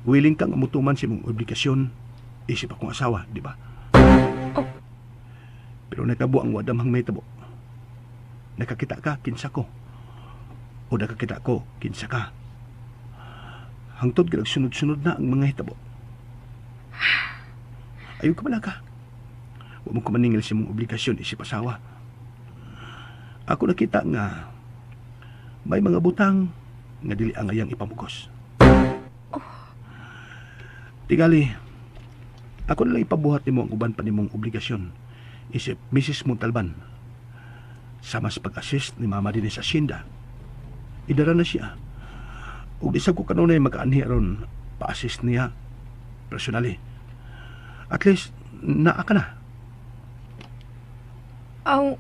willing kang amutuman sa imong obligasyon isip akong asawa, di ba? Oh. Pero nakabo ang wadamhang may tabo. Nakakita ka, kinsa ko. O nakakita ko, kinsa ka. Hangtod ka nagsunod-sunod na ang mga hitabo. Ayaw ka malaka. Huwag mo kumaningil sa imong obligasyon isip asawa. Ako nakita nga may mga butang Nga dili ang ayang ipamugos. Tingali, ako na lang ipabuhat nimo ang uban pa nimong obligasyon isip Mrs. Montalban. Sama sa pag-assist ni Mama dinhi sa asyenda. Idara na siya. Ug di sad ko kanunay makaanhi aron pa-assist niya personally. At least, naa ka na. Aw,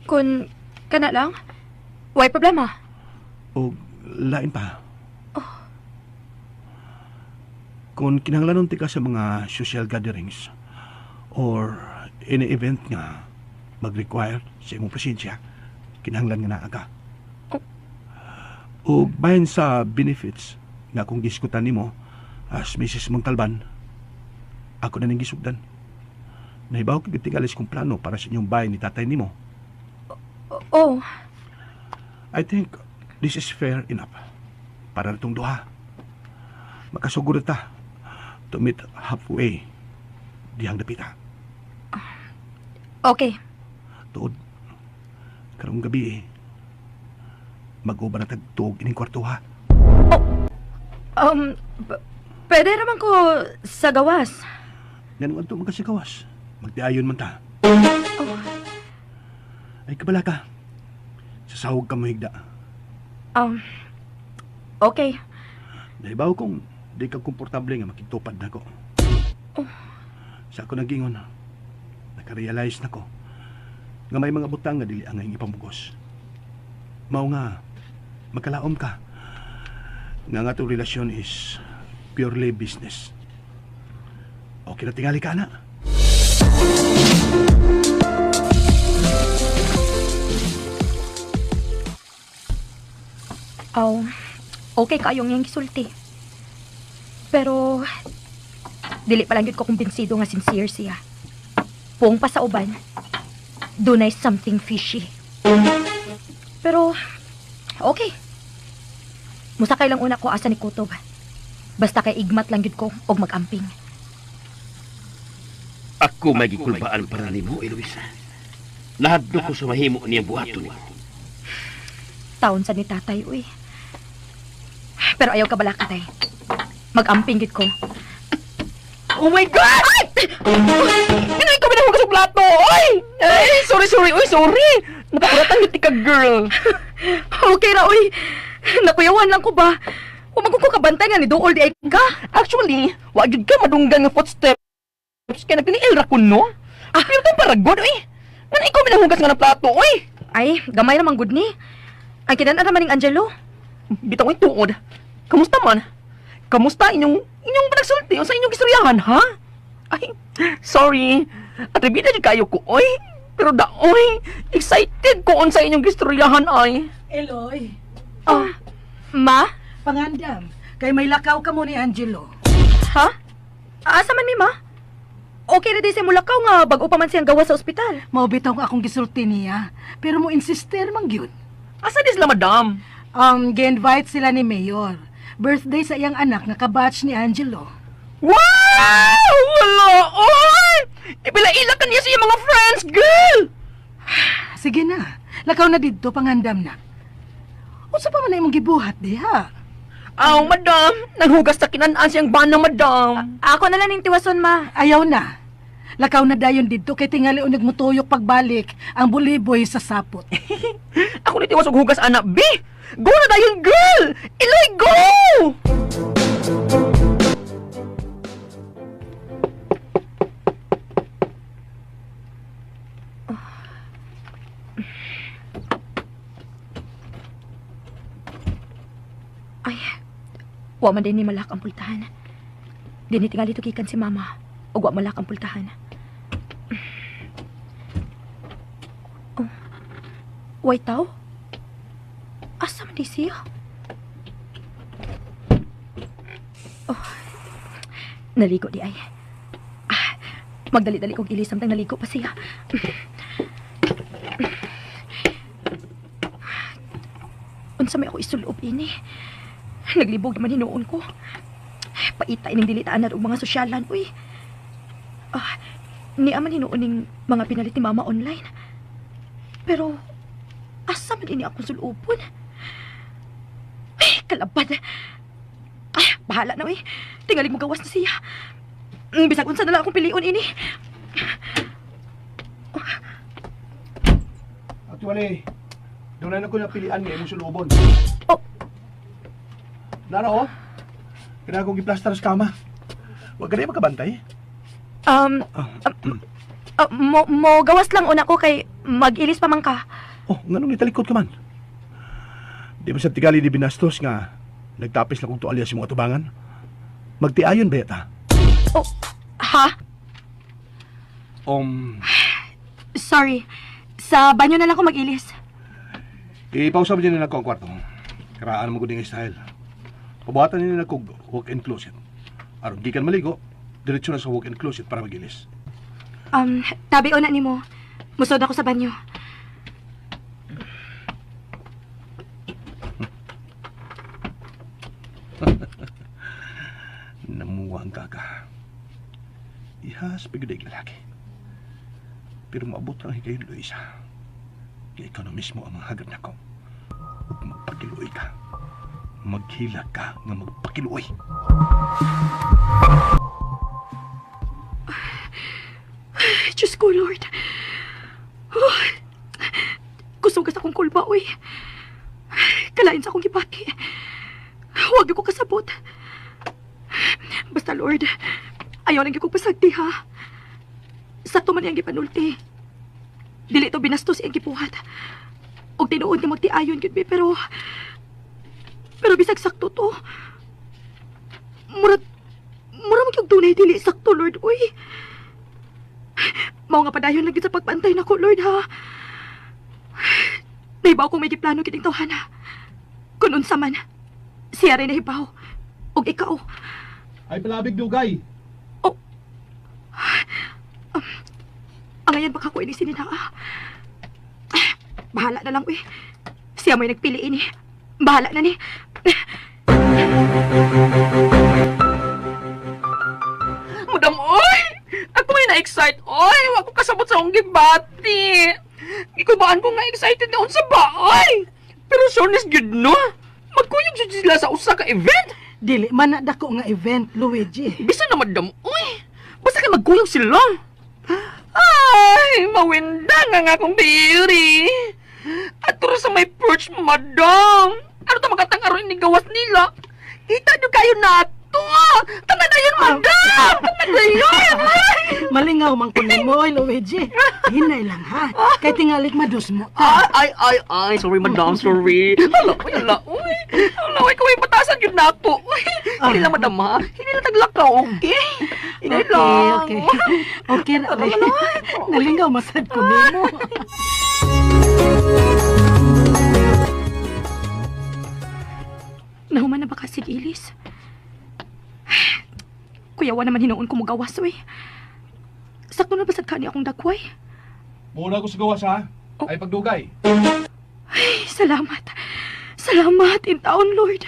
kun kana lang, way problema. O lain pa. Kung kinahanglanon tika sa mga social gatherings or any event nga mag-require sa imong presensya, kinahanglan nga naa ka. O bahin sa benefits nga kung gisgutan nimo as Mrs. Montalban, ako na ning gisugdan. Nahibaw kag tingalis kong plano para sa inyong bahay ni tatay nimo. Oh. I think this is fair enough para natong duha. Makasugod ta to meet halfway dihang dapita. Okay. Tuod, karong gabi eh, mag-uban na tagtuog ining kwarto ha. Pwede naman ko sa gawas. Ganun adto man ka sa gawas. Magdiayon man ta. Ay, kabala ka. Sasahog ka mo higda. Okay. Nahibaw kong di ka komportable nga makigtupad na ko. Sa ako nagingon, nakarealize na ko nga may mga butang nga dili angay ipamugos. Mao nga, magkalaom ka nga nga atong relasyon is purely business. Okay na tingali ka na. Aw, okay kaayong iyang gisulti. Pero, dili pa lang gyud ko kumbinsido nga sincere siya. Puong pa sa uban, dunay something fishy. Pero, okay. Musakay lang una ko asa ni Kutob. Basta kay igmat lang gyud ko og mag-amping. Ako may gikulbaan para nimo, Eloisa. Nahadlok ko sa mahimo niyang buhaton nimo. Taon sa ni tatay, uy. Pero ayaw ka balaka, tay. Mag-amping gid ko. Oh my God! Ay! Pinoy kami na hugas og plato! Oy! Ay, sorry, sorry. Uy, sorry. Napakuratan yun ka, girl. Okay ra, uy. Nakuyawan lang ko ba? Umagod ko kabantay nga ni Duol di ay ka. Actually, wa gyud ka madunggan nga footsteps. Kaya nagtiniil ra ko, no? Pero itong paragod, uy. Nga ikaw minahugas nga ng plato, uy. Ay, gamay naman gud ni. Ang kinan naman ning Angelo. Bitaw ay tuod. Kamusta man? Kamusta inyong panagsulti sa inyong istoryahan, ha? Ay, sorry. Atribida jud kayo ko, oy. Pero da, oy, excited ko on sa inyong gistoryahan, ay. Eloy. Oh, ma? Pangandam, kay may lakaw ka mo ni Angelo. Ha? Asa man mi, ma? Okay na di siya mulakaw nga bag-o pa man siyang gawa sa ospital. Mao bitaw nga akong gisulti niya, pero mo insister man gyud. Asa di sila, madam? Gi-invite sila ni Mayor. Birthday sa iyang anak nga kabatch ni Angelo. Wow! Wala, oy! Ipila-ila ka niya sa iyang mga friends, girl! Sige na, lakaw na didto, pangandam na. Unsa pa man na imong gibuhat diha? Aw, madam, naghugas sa kinan-an siyang bana, madam. Ako na lang ning tiwason, ma. Ayaw na. Lakaw na dayon didto kay tingali og nagmutuyok pagbalik ang buliboy sa sapot. Ako ni tiwas og hugas, anak, B! Go na dayon, girl! Iloy, go! Ay, wa man din ni malak ang pultahan. Dini tingali tukikan si mama ug wa malak ang pultahan. Oh. Way taw? Asa man di siya? Oh. Naligo di ay. Ah, magdali-dali kog ilis samtang naligo pa siya. Unsa may ako isulob ini? Naglibog naman hinuon ko. Paita ining dilitaan na og mga sosyalan, uy. Ah, niya man hinuon ning mga pinalit ni mama online. Pero, asa man ini akong sulubon? Ay, Kalabad. Ay, bahala na uy. Tingalig mo gawas na siya. Bisag unsa na lang akong pilion ini. Actually, doon na ko napilian nga imong sulubon. Oh. Nara oh. Kaya akong giplastar sa kama. Huwag ka na makabantay. Um, um, mo gawas lang una ko kay mag-ilis pa man ka. Oh, nganong nitalikod ka man? Di ba sa tigali ni Binastos nga nagtapis lang kong tuwalya sa mga atubangan? Magtiayon ba yata? Oh, ha? Sorry. Sa banyo na lang ko mag-ilis. Ipausap niya na ko ang kwarto. Karaan mo ko ding style. Pabuhatan niya na kog walk-in closet. Aron gikan maligo, diretso na sa walk-in closet para magilis. Tabi na nimo. Musod ako sa banyo. Namuha ang kaka. Ihas pagyuday lalaki. Pero maabot ang higayon, Luisa. Kaya ikaw na mismo ang manghagad nako. Ug magpakiluoy ka. Maghila ka nga magpakiluoy. Diyos ko, Lord. Oh, kusog sa akong kulba, uy. Kalain sa akong gibati. Huwag ko kasabot. Basta, Lord, ayaw lang ko pasagdi, ha? Sakto man iyang gipanulti. Dili to binastos iyang gipuhat. Og tinuod nga magtiayon gyud mi, pero... Pero bisag sakto to. Murag... Murag magyug dunay dili sakto, Lord, uy. Mao nga padayon lang gyud sa pagbantay nako, Lord, ha. Nahibaw kong may giplano kining tawhana. Kun unsa man, siya rin nahibaw. Og ikaw, Ay palabig dugay. angayan baka ko ini sinina, ah. Ah, bahala na lang, uy. Siya may nagpili ini. Bahala na ni. Madam, oy! Ako may na-excite, oy! Wa ko kasabot sa akong gibati. Gikubaan ko nga excited na unsa ba, oy! Pero sure is good, no? Magkuyog jud sila sa usa ka event. Dili man na dako nga event, Luigi. Bisa na, madam, oy! Basta kay magkuyog sila. Ay, mawindang ang akong beauty. At sa may perch, madam. Ano to magatang aron ni gawas nila? Kita nyo kayo nato. Tanga na yun, madam! Tanga na yun! Ay! Malingaw man ko nimo, oy, Luigi. Hinay lang ha. Kay tingalik madusmo ta. Ay, ay, ay, ay. Sorry, madam. Sorry. Hala, uy, hala, uy. Hala, uy, kaway batasan yun nato. Uy, hindi lang, madam, ha? Hindi lang taglakaw, okay? Hindi Okay, lang. okay. Okay ra. oy. Nalingaw masad ko nimo. Nahuman na ba kasi Ilis? Kuyawa naman hinuon ko mugawas, uy. Sakto na basad ka ni akong dakway. Muna ko sa gawas ha. Oh. Ay pagdugay. Ay, salamat. Salamat in taon, Lord.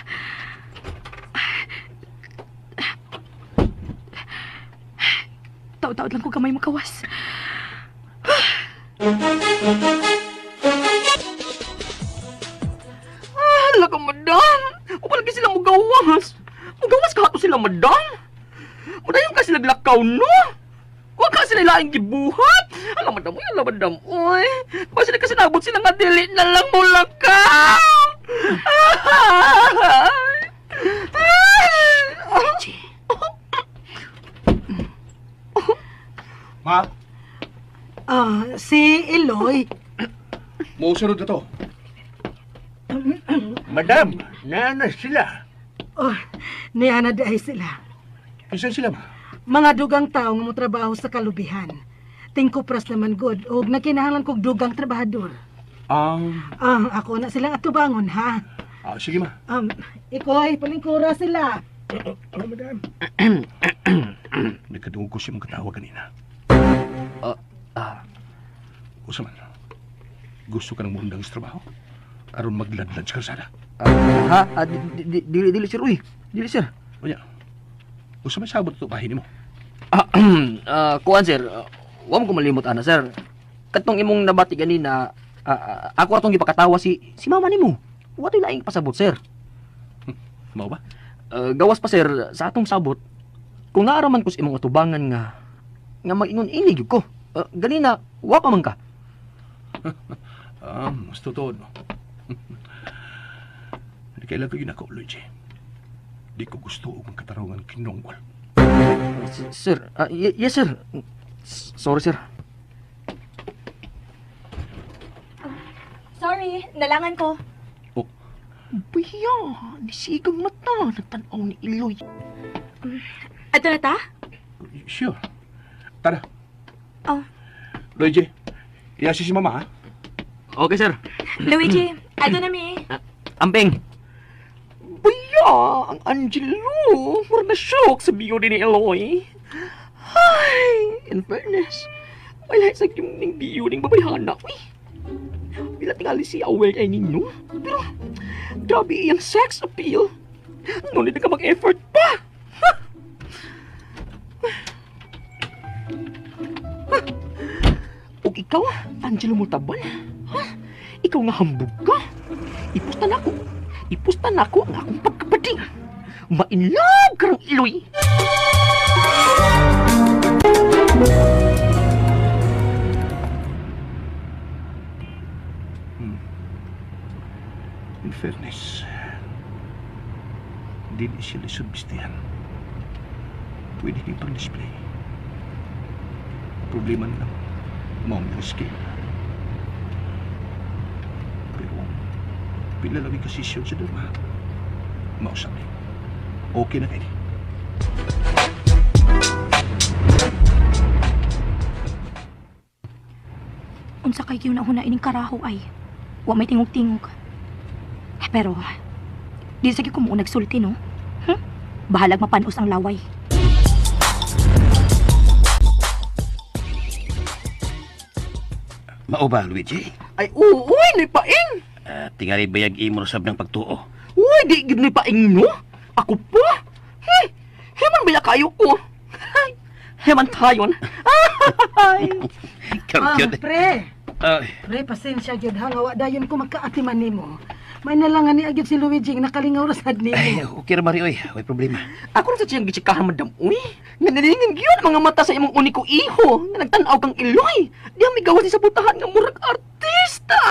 Taod-taod lang ko gamay makawas. Ah, hala ka, madam. Upal lagi sila mugawas. Mugawas ka ato sila, madam. Mudayon ka sila glakaw, no? Huwag ka sila laing gibuhat. Hala, madam. Uy, hala, madam. Uy. Ba sila kasi nabot sila nga dili na lang mulakaw. Luigi. Ma, Ah, si Eloy. muusunod na to. Madam, nana sila. Oh, niya na diay sila. Kinsa sila ma? Mga dugang tao nga motrabaho sa kalubihan. Tingkupras naman good og nakinahanglan kog dugang trabahador. Ah, ako na silang atubangon ha. Sige ma. Ikoy, palingkura sila. Oh, madam. Nagkadungog ko siya mong katawa kanina. Ah, Usa man. Gusto ka ng mundang sa trabaho? Aron magladlad sa kalsada. Ha? Ah, dili, dili, sir. Uy, dili, sir. Unya. Usa man sabot ito bahin nimo. Ah, kuan, sir. Wa mo ko malimot, ana, sir. Katong imong nabati ganina, ako atong gipakatawa si mama nimo. Wa to'y laing pasabot, sir. Mao ba? Gawas pa sir, sa atong sabot, kung naaraman ko sa imong atubangan nga nga mag-ingon ini gyud ko. Ganina, wa pa man ka. Ah, mas totoo, no? Di kailan ko yun ako, Luigi. Di ko gusto og katarungan kinungol. Sir, yes sir. Sorry sir. Sorry, nalangan ko. Biya, nisigang mata, nagtanaw ni Iloy. Ato na ta? Sure. Tara. Oh. Luigi, iyasi si mama, ha? Okay sir. Luigi, ato na mi. Amping. Biya, ang Angelo, mura na shock sa biyo din ni Eloy. Ay, in fairness, wala sa yung ning biyo ning babayhana, uy. Bila tingali si Awel ay ninyo, pero grabe iyang sex appeal. No need ka mag-effort pa. Ha! Ha! Ug ikaw, Angelo Multabal, ha? Ikaw nga hambog ka. Ipusta na ako. Ipusta na ako ang akong pagkapading. Mainlove karang iloy. In fairness, dili siya lisod bistihan. Pwede kang pang-display. Problema na lang, mao ang scale. Pero, pila lang yung kasisyon sa dalawa. Mao sa amin. Okay na kayo. Unsa kay gyud na ining karaho ay. Wa may tingog-tingog. Pero di sa gyud ko mo nagsulti no. Bahalag mapanos ang laway. Mao ba, Luigi? Ay, uy, ni paing. Tingali bayag imo sab ng pagtuo. Uy, di gid ni paing no. Ako pa. Heman baya kayo ko. Ay, heman tayon. Ay. Ah, Karon pre. Ay, Pre, pasensya gyud ha nga wa dayon ko magkaatiman nimo. May nalangan ni agyud si Luigi nga nakalingaw ra sad ay, nimo. okay ra Mari oy, way problema. Ako rin sa siyang gitsikahan, madam, uy. Nga nalingan gyud ang mga mata sa imong uniko iho. Nga nagtan-aw kang iloy. Di ang migawas ni sa putahan nga murag artista.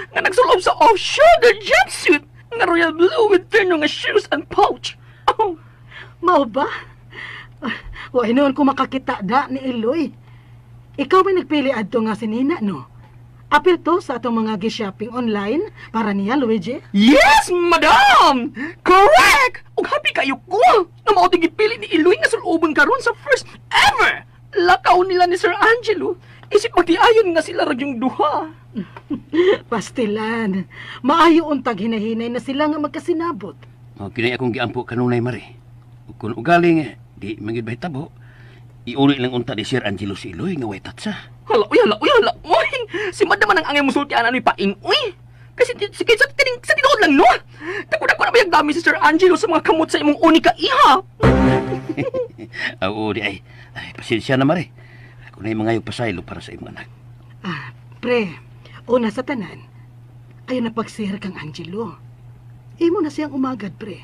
Nga nagsulob sa off-shoulder jumpsuit. Nga royal blue with terno nga shoes and pouch. Oh. Mao ba? Ah, wa hinuon ko makakita da ni Eloy. Ikaw may nagpili adto nga si Nina, no? Apil to sa atong mga gi-shopping online para niya, Luigi. Yes, madam! Correct! Ug happy kayo ko! Na mao gipili ni Iloy nga sulubon karon sa first ever lakaw nila ni Sir Angelo. Isip magtiayon nga sila ra yung duha. Pastilan. Maayo untag hinahinay na sila nga magkasinabot. O, kini akong giampo kanunay Mari. Ug Kung ugaling di man gyud mahitabo, iuli lang unta ni Sir Angelo si Iloy nga way tatsa. Hala, uy, hala, uy, hala, uy! Si madam man ang angay musulti ana ni paing, uy! Kasi si sa tining sa tinuod lang no. Dako-dako na bayag dami si Sir Angelo sa mga kamot sa imong unika iha. Ah, Oo, di ay. Ay, pasensya na Mari. Ako na yung mga pasaylo para sa imong anak. Ah, pre, una sa tanan, ayo na pagsihir kang Angelo. Imo na siyang umagad, pre.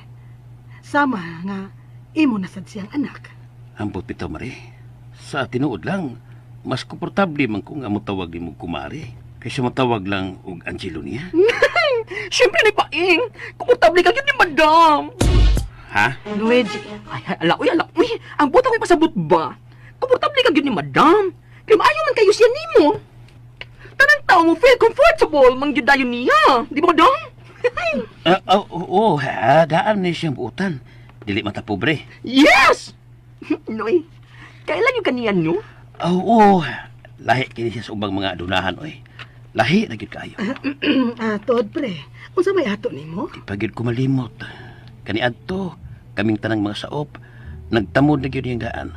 Sama nga, imo na sad siyang anak. Ambot bitaw Mari. Sa tinuod lang, mas komportable man ko nga motawag nimo kumare kaysa motawag lang og Angelo niya. Siyempre ni paing, komportable ka gyud ni madam. Ha? Luigi, Ay, ay, ala, uy, ala, uy. Ang buta ko'y pasabot ba? Komportable ka gyud ni madam. Kaya maayo man kayo siya nimo. Tanang tao mo feel comfortable mang gyud dayon niya. Di ba, madam? Ah, oh, oo, ha, daan ni siyang buutan. Dili mata pobre. Yes! Noy, kailan yung kaniyan no? Oo, lahi kini siya sa ubang mga adunahan oy. Lahi na gyud kaayo. ah, tuod pre, unsa may ato nimo? Di pa gyud ko malimot. Kaniadto, kaming tanang mga saop, nagtamod na gyud iyang daan.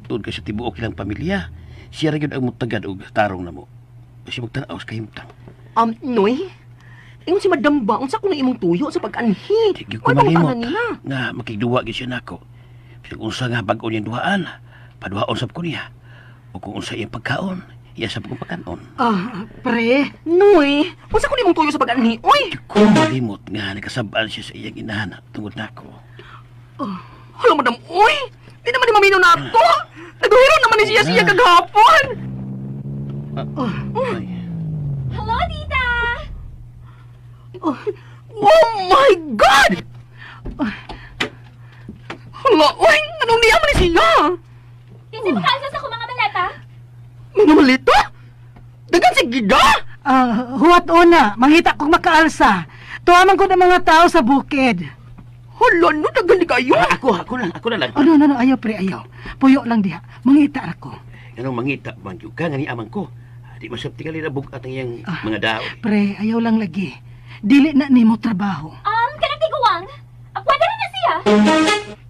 Tuod kay sa tibuok ilang pamilya, siya ra gyud ang mutagad og tarong namo. Kasi magtan-aw sa kahimtang. Noy, ingon si madam ba, unsa ko na imong tuyo sa pag-anhi? Di gyud ko May pangutana malimot niya. nga makigduwa gyud siya nako. Bisag unsa nga bag-o niyang duhaan, paduhaon sab ko niya. O kung unsa iyang pagkaon, Iya sa kong pagkanon. Ah, pre. Noy, unsa ko nimong tuyo sa pag-anhi? Uy! Kung malimot nga nakasabaan siya sa iyang inahan tungod nako. Hala, madam, uy! Di naman ni maminaw na ako! Nagduhiro naman ni siya siya kagahapon! Ay. Hello, tita! Oh, oh my God! Hala, uy! Anong niya man ni siya? Kasi makaalsa sa akong mga maleta. Mga malita? Dagan si Gida? Ah, huwat una, mangita kong makaalsa. Tuwa man ko ng mga tao sa bukid. Hala, no, dagan di kayo. Ah, ako na lang. Oh, no, no, no, ayaw pre, ayaw. Puyo lang diha. Mangita ra ko. Anong mangita man gyud ka nga ni amang ko. Di masab tingali na bugat ang iyang mga dao. Pre, ayaw lang lagi. Dili na nimo trabaho. Kanang tiguang. Pwede rin na siya.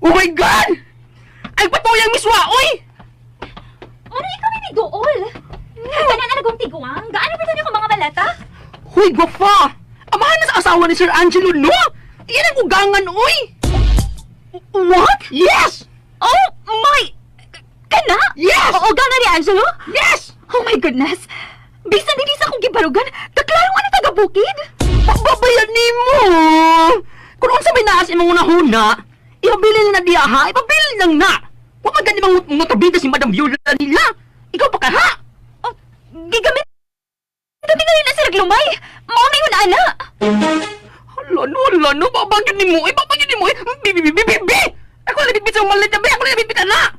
Oh my God! Ay, patuyang miswa, uy! Ano ikaw ni Dool? Kanan na nagong tiguang. Gaano ba ito mga maleta? Huy, gwafa! Amahan na sa asawa ni Sir Angelo, no? Iyan ang ugangan, uy! What? Yes! Oh my! Kana? Yes! Oo, gana ni Angelo? Yes! Oh my goodness! Bisan din sa akong gibarugan, kaklaro nga na taga-bukid! Babayan nimo! Kung unsa may naas imong una-huna, ipabilin na diya ha, ipabilin lang na! Wa man gani mang motabida si Madam Viola nila! Ikaw pa ka ha! Oh, gigamit! Ito na sila glumay! Mao na yun, ana! Hala no, hala no, babagyo nimo, eh, babagyo nimo, eh! Bi, bi, bi, bi, bi, bi! Ako na bitbit sa umalit na, bi! Ako na bitbit ana!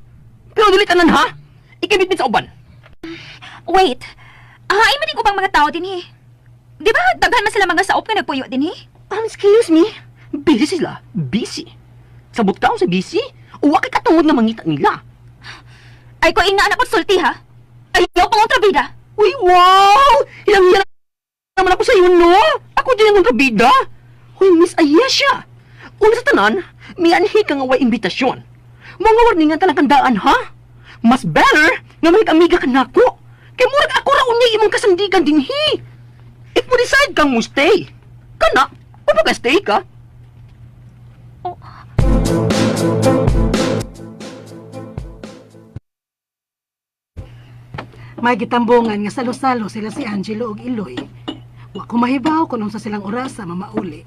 Pero dili tanan ha! Ikabitbit sa uban! Wait! Ay, maning ubang mga tao din eh. Di ba daghan man sila mga saop nga nagpuyo din eh? Excuse me? Busy sila. Busy. Sabot ka sa busy? Uwa kay katungod nga mangita nila. Ay ko ingna anak pagsulti ha. Ayaw pang kontrabida. Uy, wow! Ilang naman ako sa iyo, no? Ako din ang kontrabida. Uy, Miss Ayesha. Una sa tanan, mianhi ka nga way imbitasyon. Mga warningan talang kandaan, ha? Mas better nga may amiga ka nako. Kay murag ako ra unya imong kasandigan dinhi. If mo decide kang mo stay, kana, kung stay ka, Oh. May gitambungan nga salo-salo sila si Angelo ug Iloy. Wa ko mahibaw kung unsa silang orasa mamauli.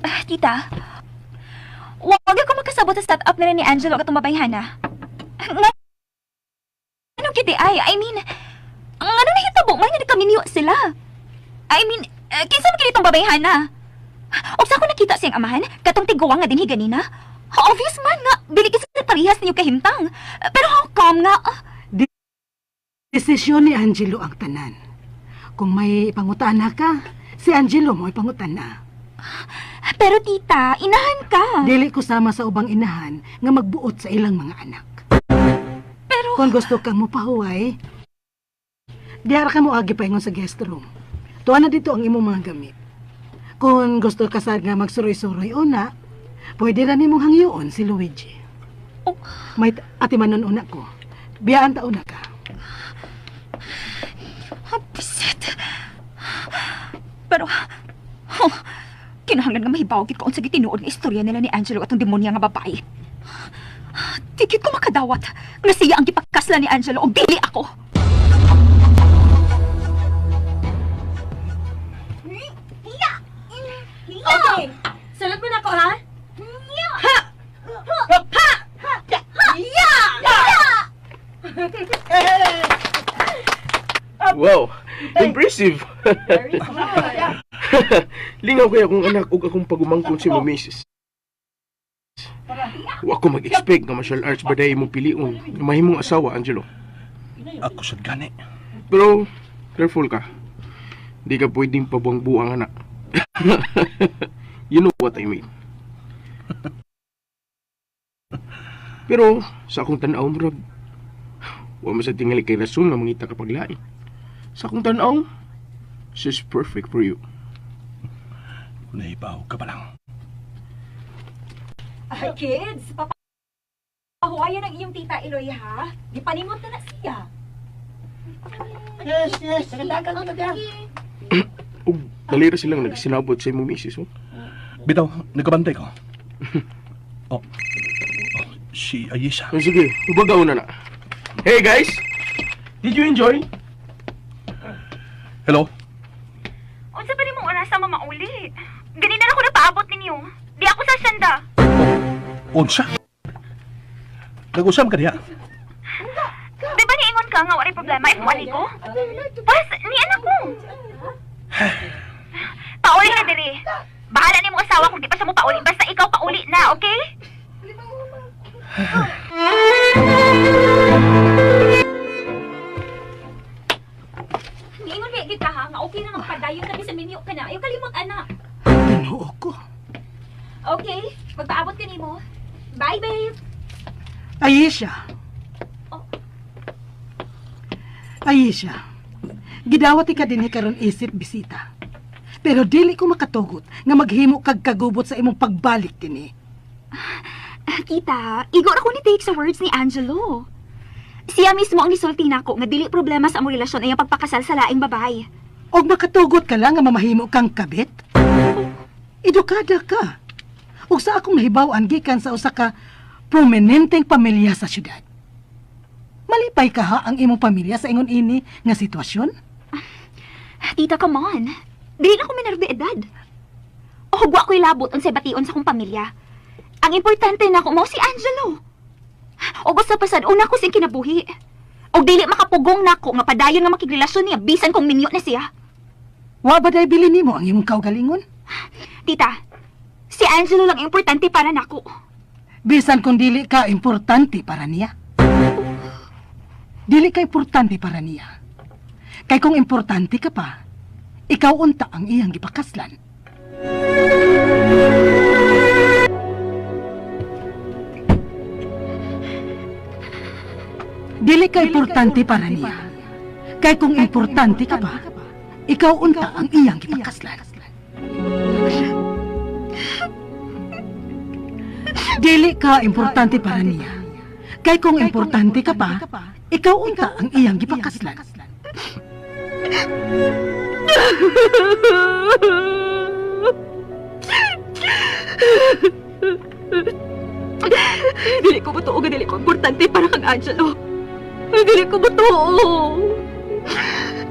Ah, tita, wag ako makasabot sa start-up nila ni Angelo at mabayhana. Nga, ano kiti ay? I mean, ang ano nahitabo man nga nagkaminyo sila. I mean, kinsa man kini tong babayhana? Og sa ako nakita siyang amahan, katong tiguang nga dinhi ganina. Obvious man nga, bili sa parehas ninyo kahimtang. Pero how come nga? Desisyon ni Angelo ang tanan. Kung may pangutana ka, si Angelo mo ipangutana. Pero tita, inahan ka. Dili ko sama sa ubang inahan nga magbuot sa ilang mga anak. Pero Kung gusto kang mopahuway, dihara ka mo agi paingon sa guest room. Tuwa na dito ang imong mga gamit. Kung gusto ka sad nga magsuroy-suroy una, pwede ra nimong hangyoon si Luigi. Oh. May atimanon una ko. Biyaan ta una ka. Bisit. Pero, oh, kinahanglan nga mahibaw gid ko unsa gitinuod nga istorya nila ni Angelo atong demonya nga babae. Di gid ko makadawat nga siya ang gipakasla ni Angelo og dili ako. Okay, sulod mo na ako ha. Ha! Ha! Ya! Wow, impressive. Lingaw kaya akong anak ug akong pagumangkon si mo misis. Wa ko mag-expect nga martial arts ba dahil imong piliun nga mahimong asawa, Angelo. Ako sad gani. Pero careful ka. Di ka pwedeng pabuang-buang anak. You know what I mean. Pero sa akong tan-aw murag wa man sa tingali kay rason nga mangita ka paglain. Sa akong tan-aw, she's perfect for you. Nahibaw ka pa lang. Kids, papahuwayan ang iyong tita Iloy ha. Gipanimot na na siya. Yes, yes. Dagan ka na. Ug dali ra silang nagsinabot sa imong misis, oh. Bitaw, nagkabantay ko. Oh. Oh, si Ayesha. Oh, sige, ubagaw na na. Hey guys! Did you enjoy? Hello? Unsa pa nimong oras sa mamauli? Ganina na ako napaabot ninyo. Di ako sa senda. Unsa? Nag-usam ka diha? Di ba niingon ka nga wala problema if muali ko? Pas, ni anak ko. Pauli na diri. Bahala nimo asawa kung di pa siya mo pauli. Basta ikaw pauli na, okay? Niingon ba gid ka ha? Nga okay na nga padayon kami sa menu ka na. Ayaw kalimot ana. Ginoo ko. Okay, magpaabot ka nimo. Bye, babe. Ayesha. Ayesha. Gidawat ka dinhi karon isip bisita. Pero dili ko makatugot nga maghimo kag kagubot sa imong pagbalik dinhi. Tita, igor ako ni take sa words ni Angelo. Siya mismo ang nisulti nako nga dili problema sa among relasyon ay ang pagpakasal sa laing babae. Og makatugot ka lang nga mamahimo kang kabit? Edukada ka. Ug sa akong nahibaw-an gikan sa usa ka prominenteng pamilya sa syudad. Malipay ka ha ang imong pamilya sa ingon ini nga sitwasyon? Tita, come on. Dili na ko minor de edad. O wa ko'y labot unsay bation sa akong pamilya. Ang importante na ako mao si Angelo. O gusto pa sad una ko siyang kinabuhi. Og dili makapugong nako nga padayon nga makigrelasyon niya bisan kung minyo na siya. Wa ba day bilin nimo ang imong kaugalingon? Tita, si Angelo lang ang importante para nako. Bisan kung dili ka importante para niya. Dili ka importante para niya. Kay kung importante ka pa, ikaw unta ang iyang gipakaslan. Dili ka importante para niya. Kay kung importante ka pa, ikaw unta ang iyang gipakaslan. Dili ka importante para niya. Kay kung importante ka pa, ikaw unta ang iyang gipakaslan. Dili ko matuo nga dili ko importante para kang Angelo. Dili ko matuo.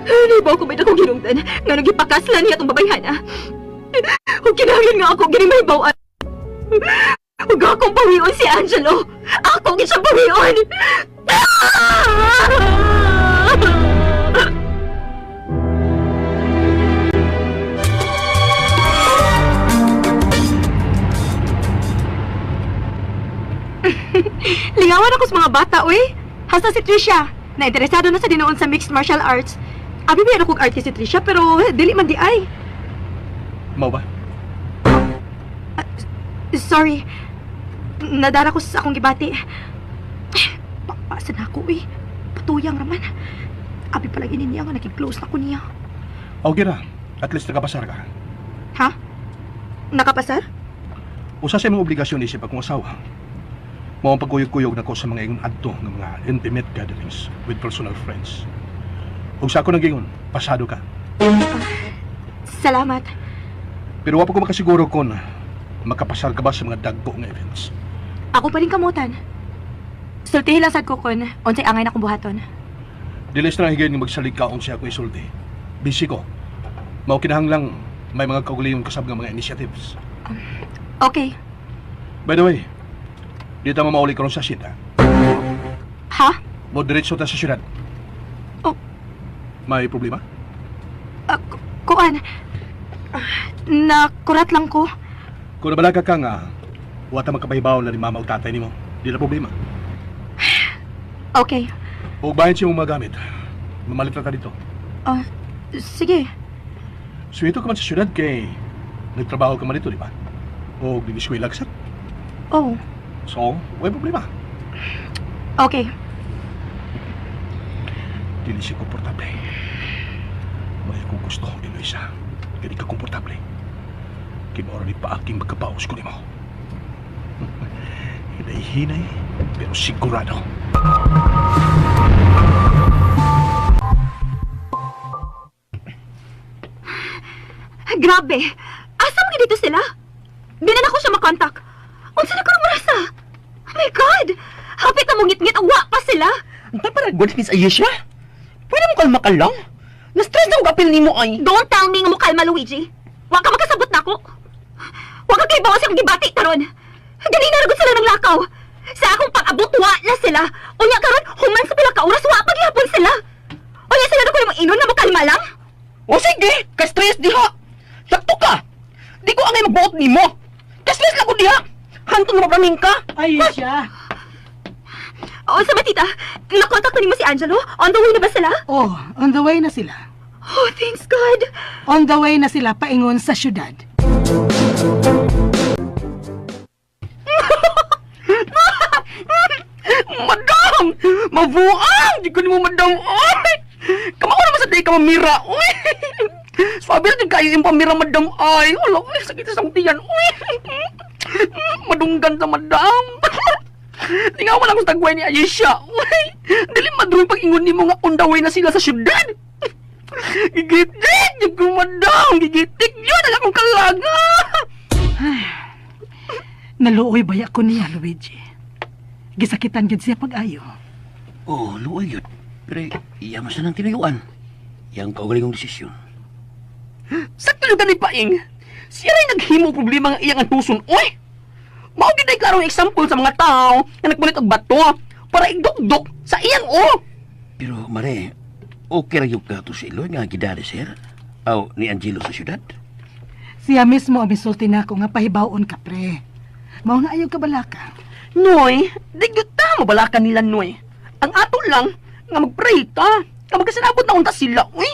Nahibaw ko may dakong hinungdan nga nang gipakaslan niya itong babayhana. Ug kinahanglan nga ako gini mahibaw-an. Ug akong bawion si Angelo. Ako gid siyang bawion. Lingawan ako sa mga bata, uy. Hasta si Trisha, na interesado na sa dinoon sa mixed martial arts. Abi ba kog artist si Trisha, pero dili man di ay. Mao ba? Sorry. Nadara ko sa akong gibati. Papasan ako, uy. Patuyang raman. Abi pala gini niya nga naging close na ko niya. Okay ra. At least nakapasar ka. Ha? Nakapasar? Usa sa imong obligasyon isip akong asawa. Mao ang pagkuyog-kuyog nako sa mga ingon adto nga mga intimate gatherings with personal friends. Ug sa ako nagingon, pasado ka. Salamat. Pero wa pa ko makasiguro kon makapasar ka ba sa mga dagko nga events. Ako pa rin kamutan. Sultihin lang sad ko kon unsay angay na akong buhaton. Dili sa higayon nga magsalig ka unsay ako isulti. Busy ko. Mao kinahanglang may mga kaugalingon kasab nga mga initiatives. Okay. By the way, di ta mamauli karon sa sita. Ha? Mo diretso ta sa syudad. Oh. May problema? Kuan. Nakurat lang ko. Kung nabalaka ka nga, wa ta makapahibaw na ni mama o tatay nimo. Di na problema. Okay. Ug bahin siya mong magamit. Mamalit na ta dito. Ah, sige. Swito ka man sa syudad kay nagtrabaho ka man dito, di ba? O gigiskwela ka sa. Oh, So, way problema. okay. Dili siya komportable. May akong gusto, Eloisa. Kaya di ka komportable. Kay maura ni paaking magkapaos ko nimo. Hinay-hinay, pero sigurado. Grabe! Asa man dito sila? Di na nako siya makontak. Unsa na karon orasa? Oh my God! Hapit na mongit-ngit, wa pa sila. Ang parang good Miss Ayesha. Mukalma ka lang. Na-stress na og apil nimo ay. Don't tell me nga mukalma, Luigi. Wa ka makasabot nako. Wa ka kay bawas akong gibati karon. Dili na ragot sila ng lakaw. Sa akong pag-abot wa na sila. Unya karon human sa pila ka oras wa pa gihapon sila. Unya sila na ko namang inon nga mukalma lang. O sige, ka-stress diha. Sakto ka. Di ko angay magbuot nimo. Ka-stress lang ko diha. Hantong na mapraning ka. Ay, siya. Oo, sa tita? Nakontak na nimo si Angelo? On the way na ba sila? Oh, on the way na sila. Oh, thanks God. On the way na sila paingon sa syudad. Madam! Mabuang! Di ko nimo madam. Oy! Kamao naman sa di ka mamira. Oy! Swabe na kayo yung pamira, madam. Ay, wala. Uy, sakit sa tiyan. Uy! Madunggan sa madam. Tingawan ako sa tagway ni Ayesha. Uy! Dili madrong pag-ingon nimo nga on the way na sila sa syudad. Gigitik! Di ko madam! Gigitik! Yun ang akong kalaga! Naluoy baya ko niya, Luigi. Gisakitan gid siya pag-ayo. Oh, luoy yun. Pero iya man sa nang tinayuan. Yang kaugalingong desisyon. Sakto yung gani paing. Siya rin naghimo problema nga iyang antuson, oy! Mao gid ay klarong example sa mga tao nga nagpalit og bato para igdukdok sa iyang o. Pero mare, okay ra yung kato sa Iloy nga gidali sir. Aw, ni Angelo sa syudad. Siya mismo ang misulti nako nga pahibawon ka, pre. Mao nga ayaw kabalaka. Noy, di gyud ta mabalakan nila noy. Ang ato lang nga magpray ta, nga magkasinabot na unta sila, uy.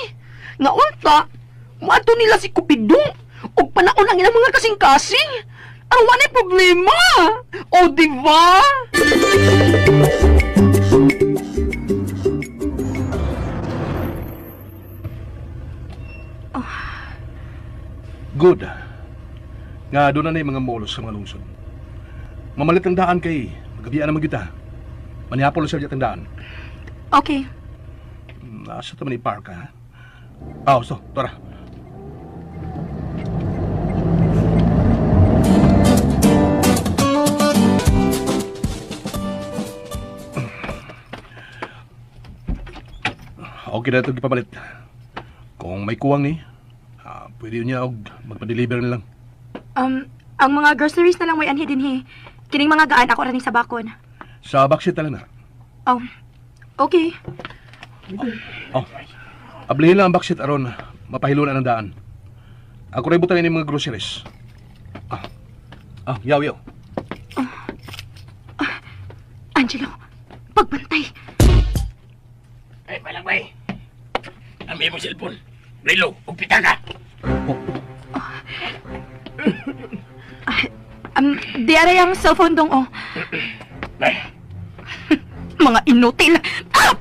Nga unta, moadto nila si Cupido ug panaon ang ilang mga kasing-kasing. Ang wala problema. O di ba? Good. Nga doon na na yung mga molos sa mga lungsod. Mamalit ang daan kay magabian naman kita. Manihapon lang siya ang daan. Okay. Asa taman ni park ha? Ah, so, tara. Okay na ito ipapalit. Kung may kuwang ni, pwede niya og magpa-deliver na lang. Ang mga groceries na lang may anhi dinhi. Kining mga gaan ako raning sa bakon. Sa backseat na lang na. Oh. Okay. Oh, ablihin lang ang backseat aron mapahilo na ang daan. Ako rin butangin yung mga groceries. Ah, yaw, yaw. Angelo, pagbantay. Ay, palagway. Ang imong cellphone. Relo, ug pitaka. Di aray ang cellphone dong, oh. Ay, Mga inutil. Ah!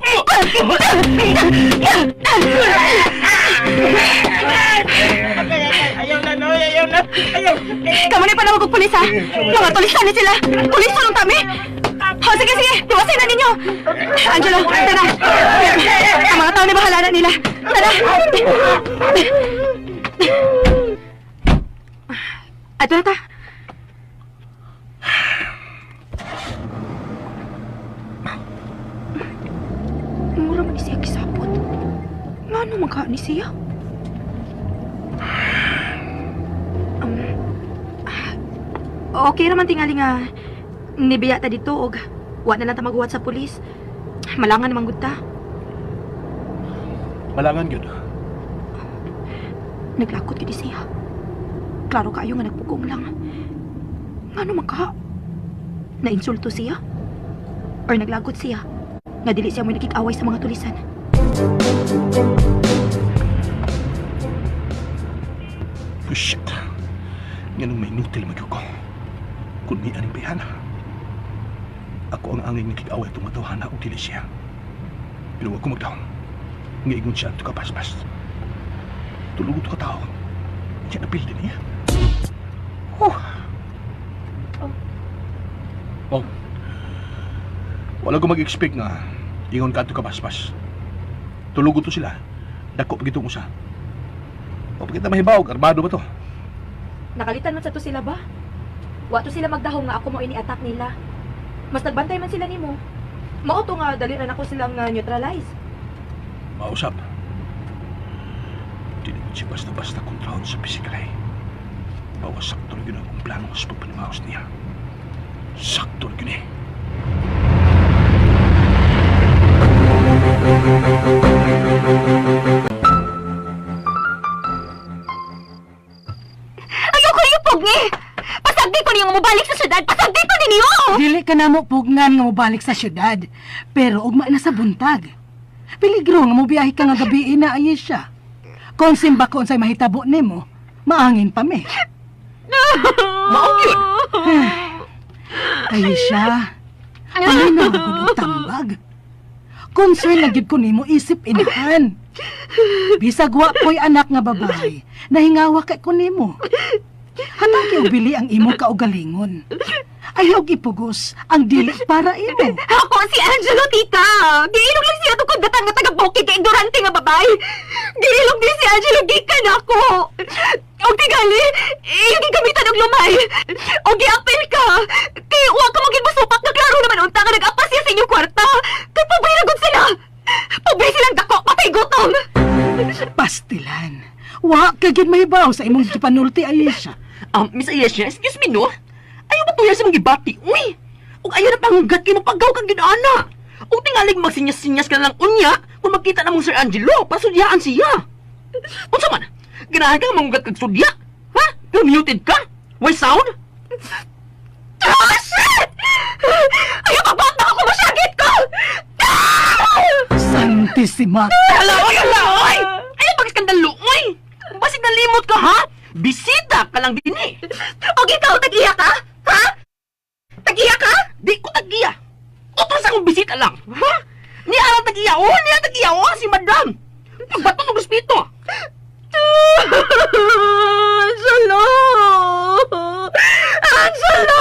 Ayaw na, Noy! Ayaw na! Ayaw! Kamu na panawag og pulis, ha? Mga tulisan ni sila. Pulis lang kami. Oh, sige, sige. Iwasin na ninyo. Angelo, tara. Ang mga tao na bahala na nila. Tara. Ato na ta. Mura man ni siya kisapot. Ngano man ka ni siya? Okay naman tingali nga nibiya ta dito og wa na lang ta maghuwat sa pulis. Malangan naman gud ta. Malangan yun. Naglakot gyud siya. Klaro kaayo nga nagpugong lang. Ngano man ka? Nainsulto siya? Or naglagot siya? Nga dili siya mo nakikaway sa mga tulisan. Oh, shit. Nga nung may inutil magyuko. Kung ni aning bayhana. Ako ang anging nakikaway itong matawhana o dili siya. Pero wag ko magdaong. Nga ingon siya ato ka paspas. Tulog to ka tao. Siya napil din niya. Oh. Oh. Wala ko mag-expect nga ingon ka ato ka paspas. Tulog to sila. Dako pagitong usa. O pagkita mahibawg, armado ba to? Nakalitan man sa to sila ba? Wa to sila magdahom nga ako mo ini-attack nila. Mas nagbantay man sila nimo. Mao to nga dali ra nako silang neutralize. Mausap. Di naman siya basta-basta kontrahon sa pisikal eh. Bawas sakto rin yun akong plano sa pagpanimaos niya. Sakto rin yun eh. Ayaw ko yung pugni! Pasagdi ko niyong mubalik sa syudad! Pasagdi ko ninyo! Dili ka na mo pugnan nga mobalik sa syudad. Pero ugma na sa buntag. Peligro nga mobiyahe ka nga gabi na, Ayesha. Kung simba ko unsay mahitabo nimo, maangin pa mi. Mao gyud. Ayesha, paminaw gud og tambag. Concern na gyud ko nimo isip inahan. Bisag wa ko'y anak nga babae, nahingawa kay ko nimo. Hatagi og bili ang imo kaugalingon. Ayaw ipugos ang dili para imo. Ako si Angelo, tita! Giilog lang siya tungkol datang nga taga-bukid kay ignorante nga babae! Giilog din si Angelo, gikan ako! Og tingali, iyong gigamitan og lumay! Og giapil ka! Kay wa ka maging masupak na klaro naman unta nga nag-apas siya sa inyong kwarta! Kay pobre na gud sila! Pobre silang dako, patay gutom! Pastilan. Wa ka gyud mahibaw sa imong gipanulti, Ayesha. Miss Ayesha, excuse me no. Ayaw ba tuya sa mga gibati? Uy! Ug ayaw na panghugat kay mapagaw kang ginana. Ug tingalig magsinyas-sinyas ka na lang unya kung magkita na mong Sir Angelo para sudyaan siya. Unsa man? Ganahan ka nga manghugat kag sudya? Ha? Pero muted ka? Why sound? Ah, shit! Ayaw pagbuot ako masyagit ko! Ah! Santissima. Hala, oy, hala, oy! Ayaw pag-iskandalo, oy! Basig nalimot ka, ha? Bisita ka lang din eh. Og ikaw, tag-iya ka? Ha? Tag-iya ka? Di ko tag-iya. Utros akong bisita lang. Ha? Niya ang tag-iya, oh! Niya ang tag-iya, oh! Si Madam! Pagbato ng respeto. Angelo! Angelo!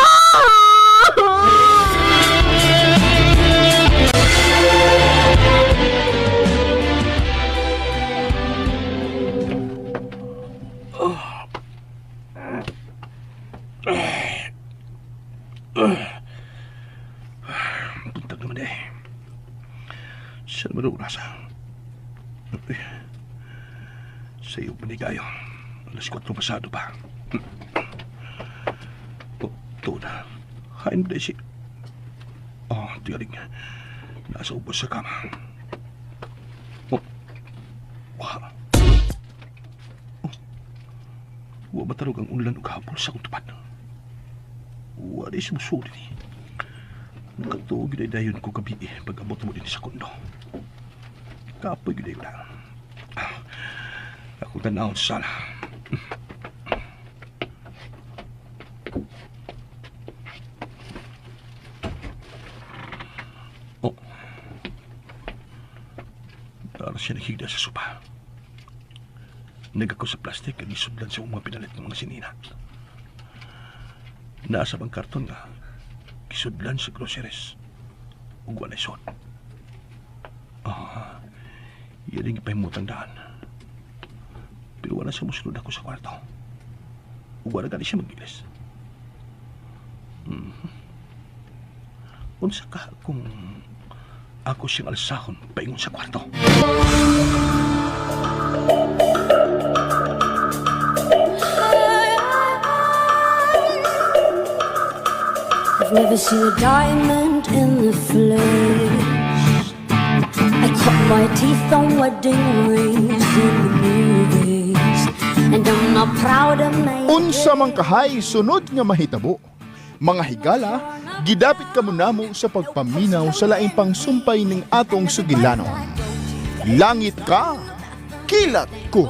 Buntag naman eh. Saan ba oras? Eh, sa iyo pa ni kayo. Alas 4 pasado pa. Oh, ito na. Hain ba si... Oh, tiyaring. Nasa ubos sa kama. Oh. Wa. Oh. Wa matarog ang unlan og hapol sa akong tupad. Wa di sumusuri ni. Nakatuog yun ay dayon ko gabi eh, pag abot mo din sa kondo. Kapoy yun ay na. Ako tanaw sa sala. Oh. Para siya naghigda sa sopa. Nagako sa plastik ang isudlan sa mga pinalit ng mga sinina. Nasa bang karton nga, kisudlan sa groceries ug walay sod. Ah, yan ang ipahimutang daan. Pero wala siya musunod ako sa kwarto. Ug wala gani siya magilis. Unsa ka kung ako siyang alsahon paingon sa kwarto? I've never seen a diamond in the flesh. I cut my teeth on wedding rings in the movies, and I'm not proud of my. Unsa man kahay sunod nga mahitabo. Mga higala, gidapit kamo namo sa pagpaminaw sa laing pangsumpay ning atong sugilanon. Langit ka, kilat ko.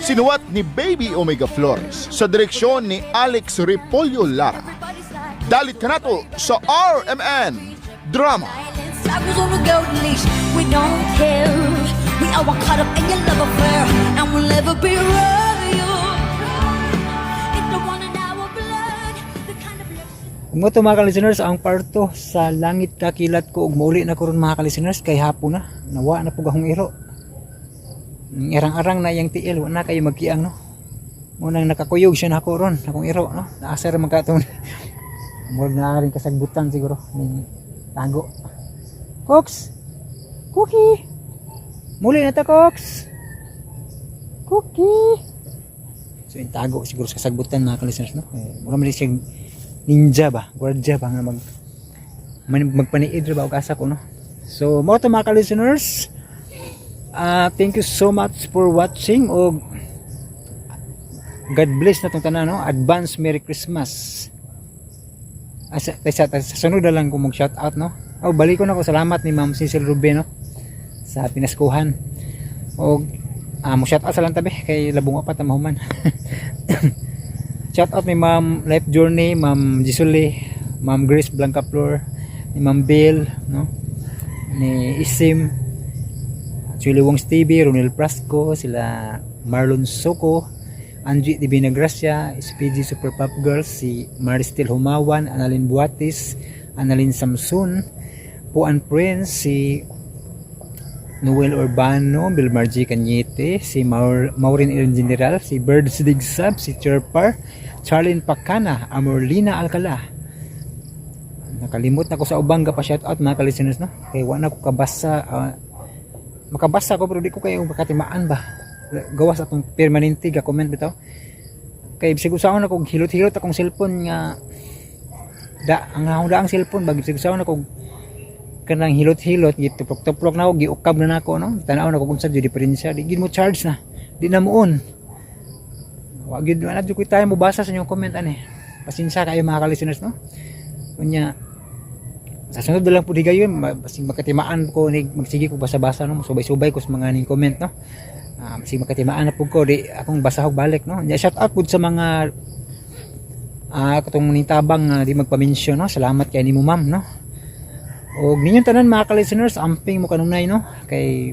Sinuwat ni Baby Omega Flores sa direksyon ni Alex Repolyo Lara. Dalit kanato sa RMN Drama. Tigers on a golden leash, we don't care. We are all caught up in your love affair, and we'll never be royal. If the one in our blood, the kind of love. Mo to mga ka-listeners, ang part 2 sa langit kakilat ko ug mauli na ko ron mga ka-listeners kay hapon na. Nawa na pug akong iro. Ang Irang-arang na iyang tiil, wa na kayo magkiang no. Munang nakakuyog siya na ako ron, akong iro no. Naasar man ka tong murag na rin kasagbutan siguro ning tago. Cooks! Cookie! Muli na ta, Cox. Cookie. So intago siguro sa kasagbutan, mga ka-listeners, no. Eh, mura man siyang ninja ba, guardia ba nga magpaniid ra ba og asa ko, no. So mao to, mga ka-listeners. Ah, thank you so much for watching og God bless na tong tanan, no. Advance Merry Christmas. Ah, sa sunod na lang ko mag shout out, no. Oh, balik ko na ko salamat ni Ma'am Cecil Ruben, no, sa pinaskuhan. Og mo shout out sa lang tabi kay labong pa ta mahuman. Shout out ni Ma'am Life Journey, Ma'am Gisuli, Ma'am Grace Blancaflor, ni Ma'am Bill, no? Ni Isim, Chuli Wongs TV, Ronel Prasco, sila Marlon Soco, Angie Divina Gracia, SPG Super Pop Girls, si Maristel Humawan, Annalyn Buatis, Annalyn Samson, Puan Prince, si Noel Urbano, Bill Margie Cañete, si Maureen El General, si Birds Digsab, si Chirpar, Charlene Pacana, Amorlina Alcala. Nakalimot na ko sa ubang pa shout out, mga ka-listeners, no. Kay wa na ko kabasa, makabasa ko pero di ko kayo makatimaan ba. Gawas atong permanente ga comment bitaw. Kay bisag usaon ako hilot-hilot akong cellphone nga da ang akong daang cellphone bag bisag usaon ako kanang hilot-hilot, gituplok-tuplok na ako, giukab na nako, no. Tan-aw na ko kung sa diferensya, di gid mo charge na, di na mo on. Wa gid, wala jud ko tayo mo basa sa inyong comment ani. Pasensya kayo, mga ka-listeners, no. Unya sa sunod na lang po di gayon, basig makatimaan ko ni magsige ko basa-basa, no, subay-subay ko sa mga ning comment, no. Basig makatimaan na pud ko di akong basahog balik, no. Nya shout out pud sa mga katong nitabang nga di magpa-mention, no. Salamat kay nimo, ma'am, no. Og ninyong tanan, mga ka-listeners, amping mo kanunay, no, kay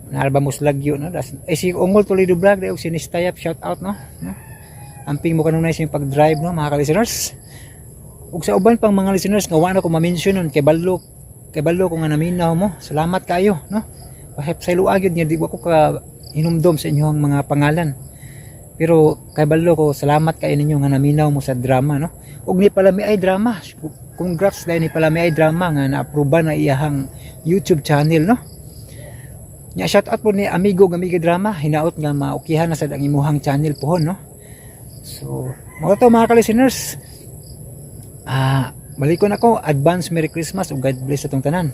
Narba mo lagyo, no. Das, eh, si Ungol Toledo Vlog og si Nistayap, shout out, no, no. Amping mo kanunay sa inyong pag-drive, no, mga ka-listeners. Ug sa uban pang mga listeners nga wa na ko ma-mention nun, kay balo ko nga naminaw mo. Salamat kayo, no. Sa gyud nga di wa ko ka hinumdom sa inyong mga pangalan. Pero kay balo ko, salamat kayo ninyo nga naminaw mo sa drama, no. Ug ni pala may ay drama. Congrats dahil ni pala may ay drama nga na-aproba na iyahang YouTube channel, no. Nya shout out po ni Amigo Gamiga Drama, hinaot nga maukihan na sad ang imuhang channel pohon, no. So, mao to, mga ka-listeners. Balikon ako, advance Merry Christmas ug God bless atong tanan.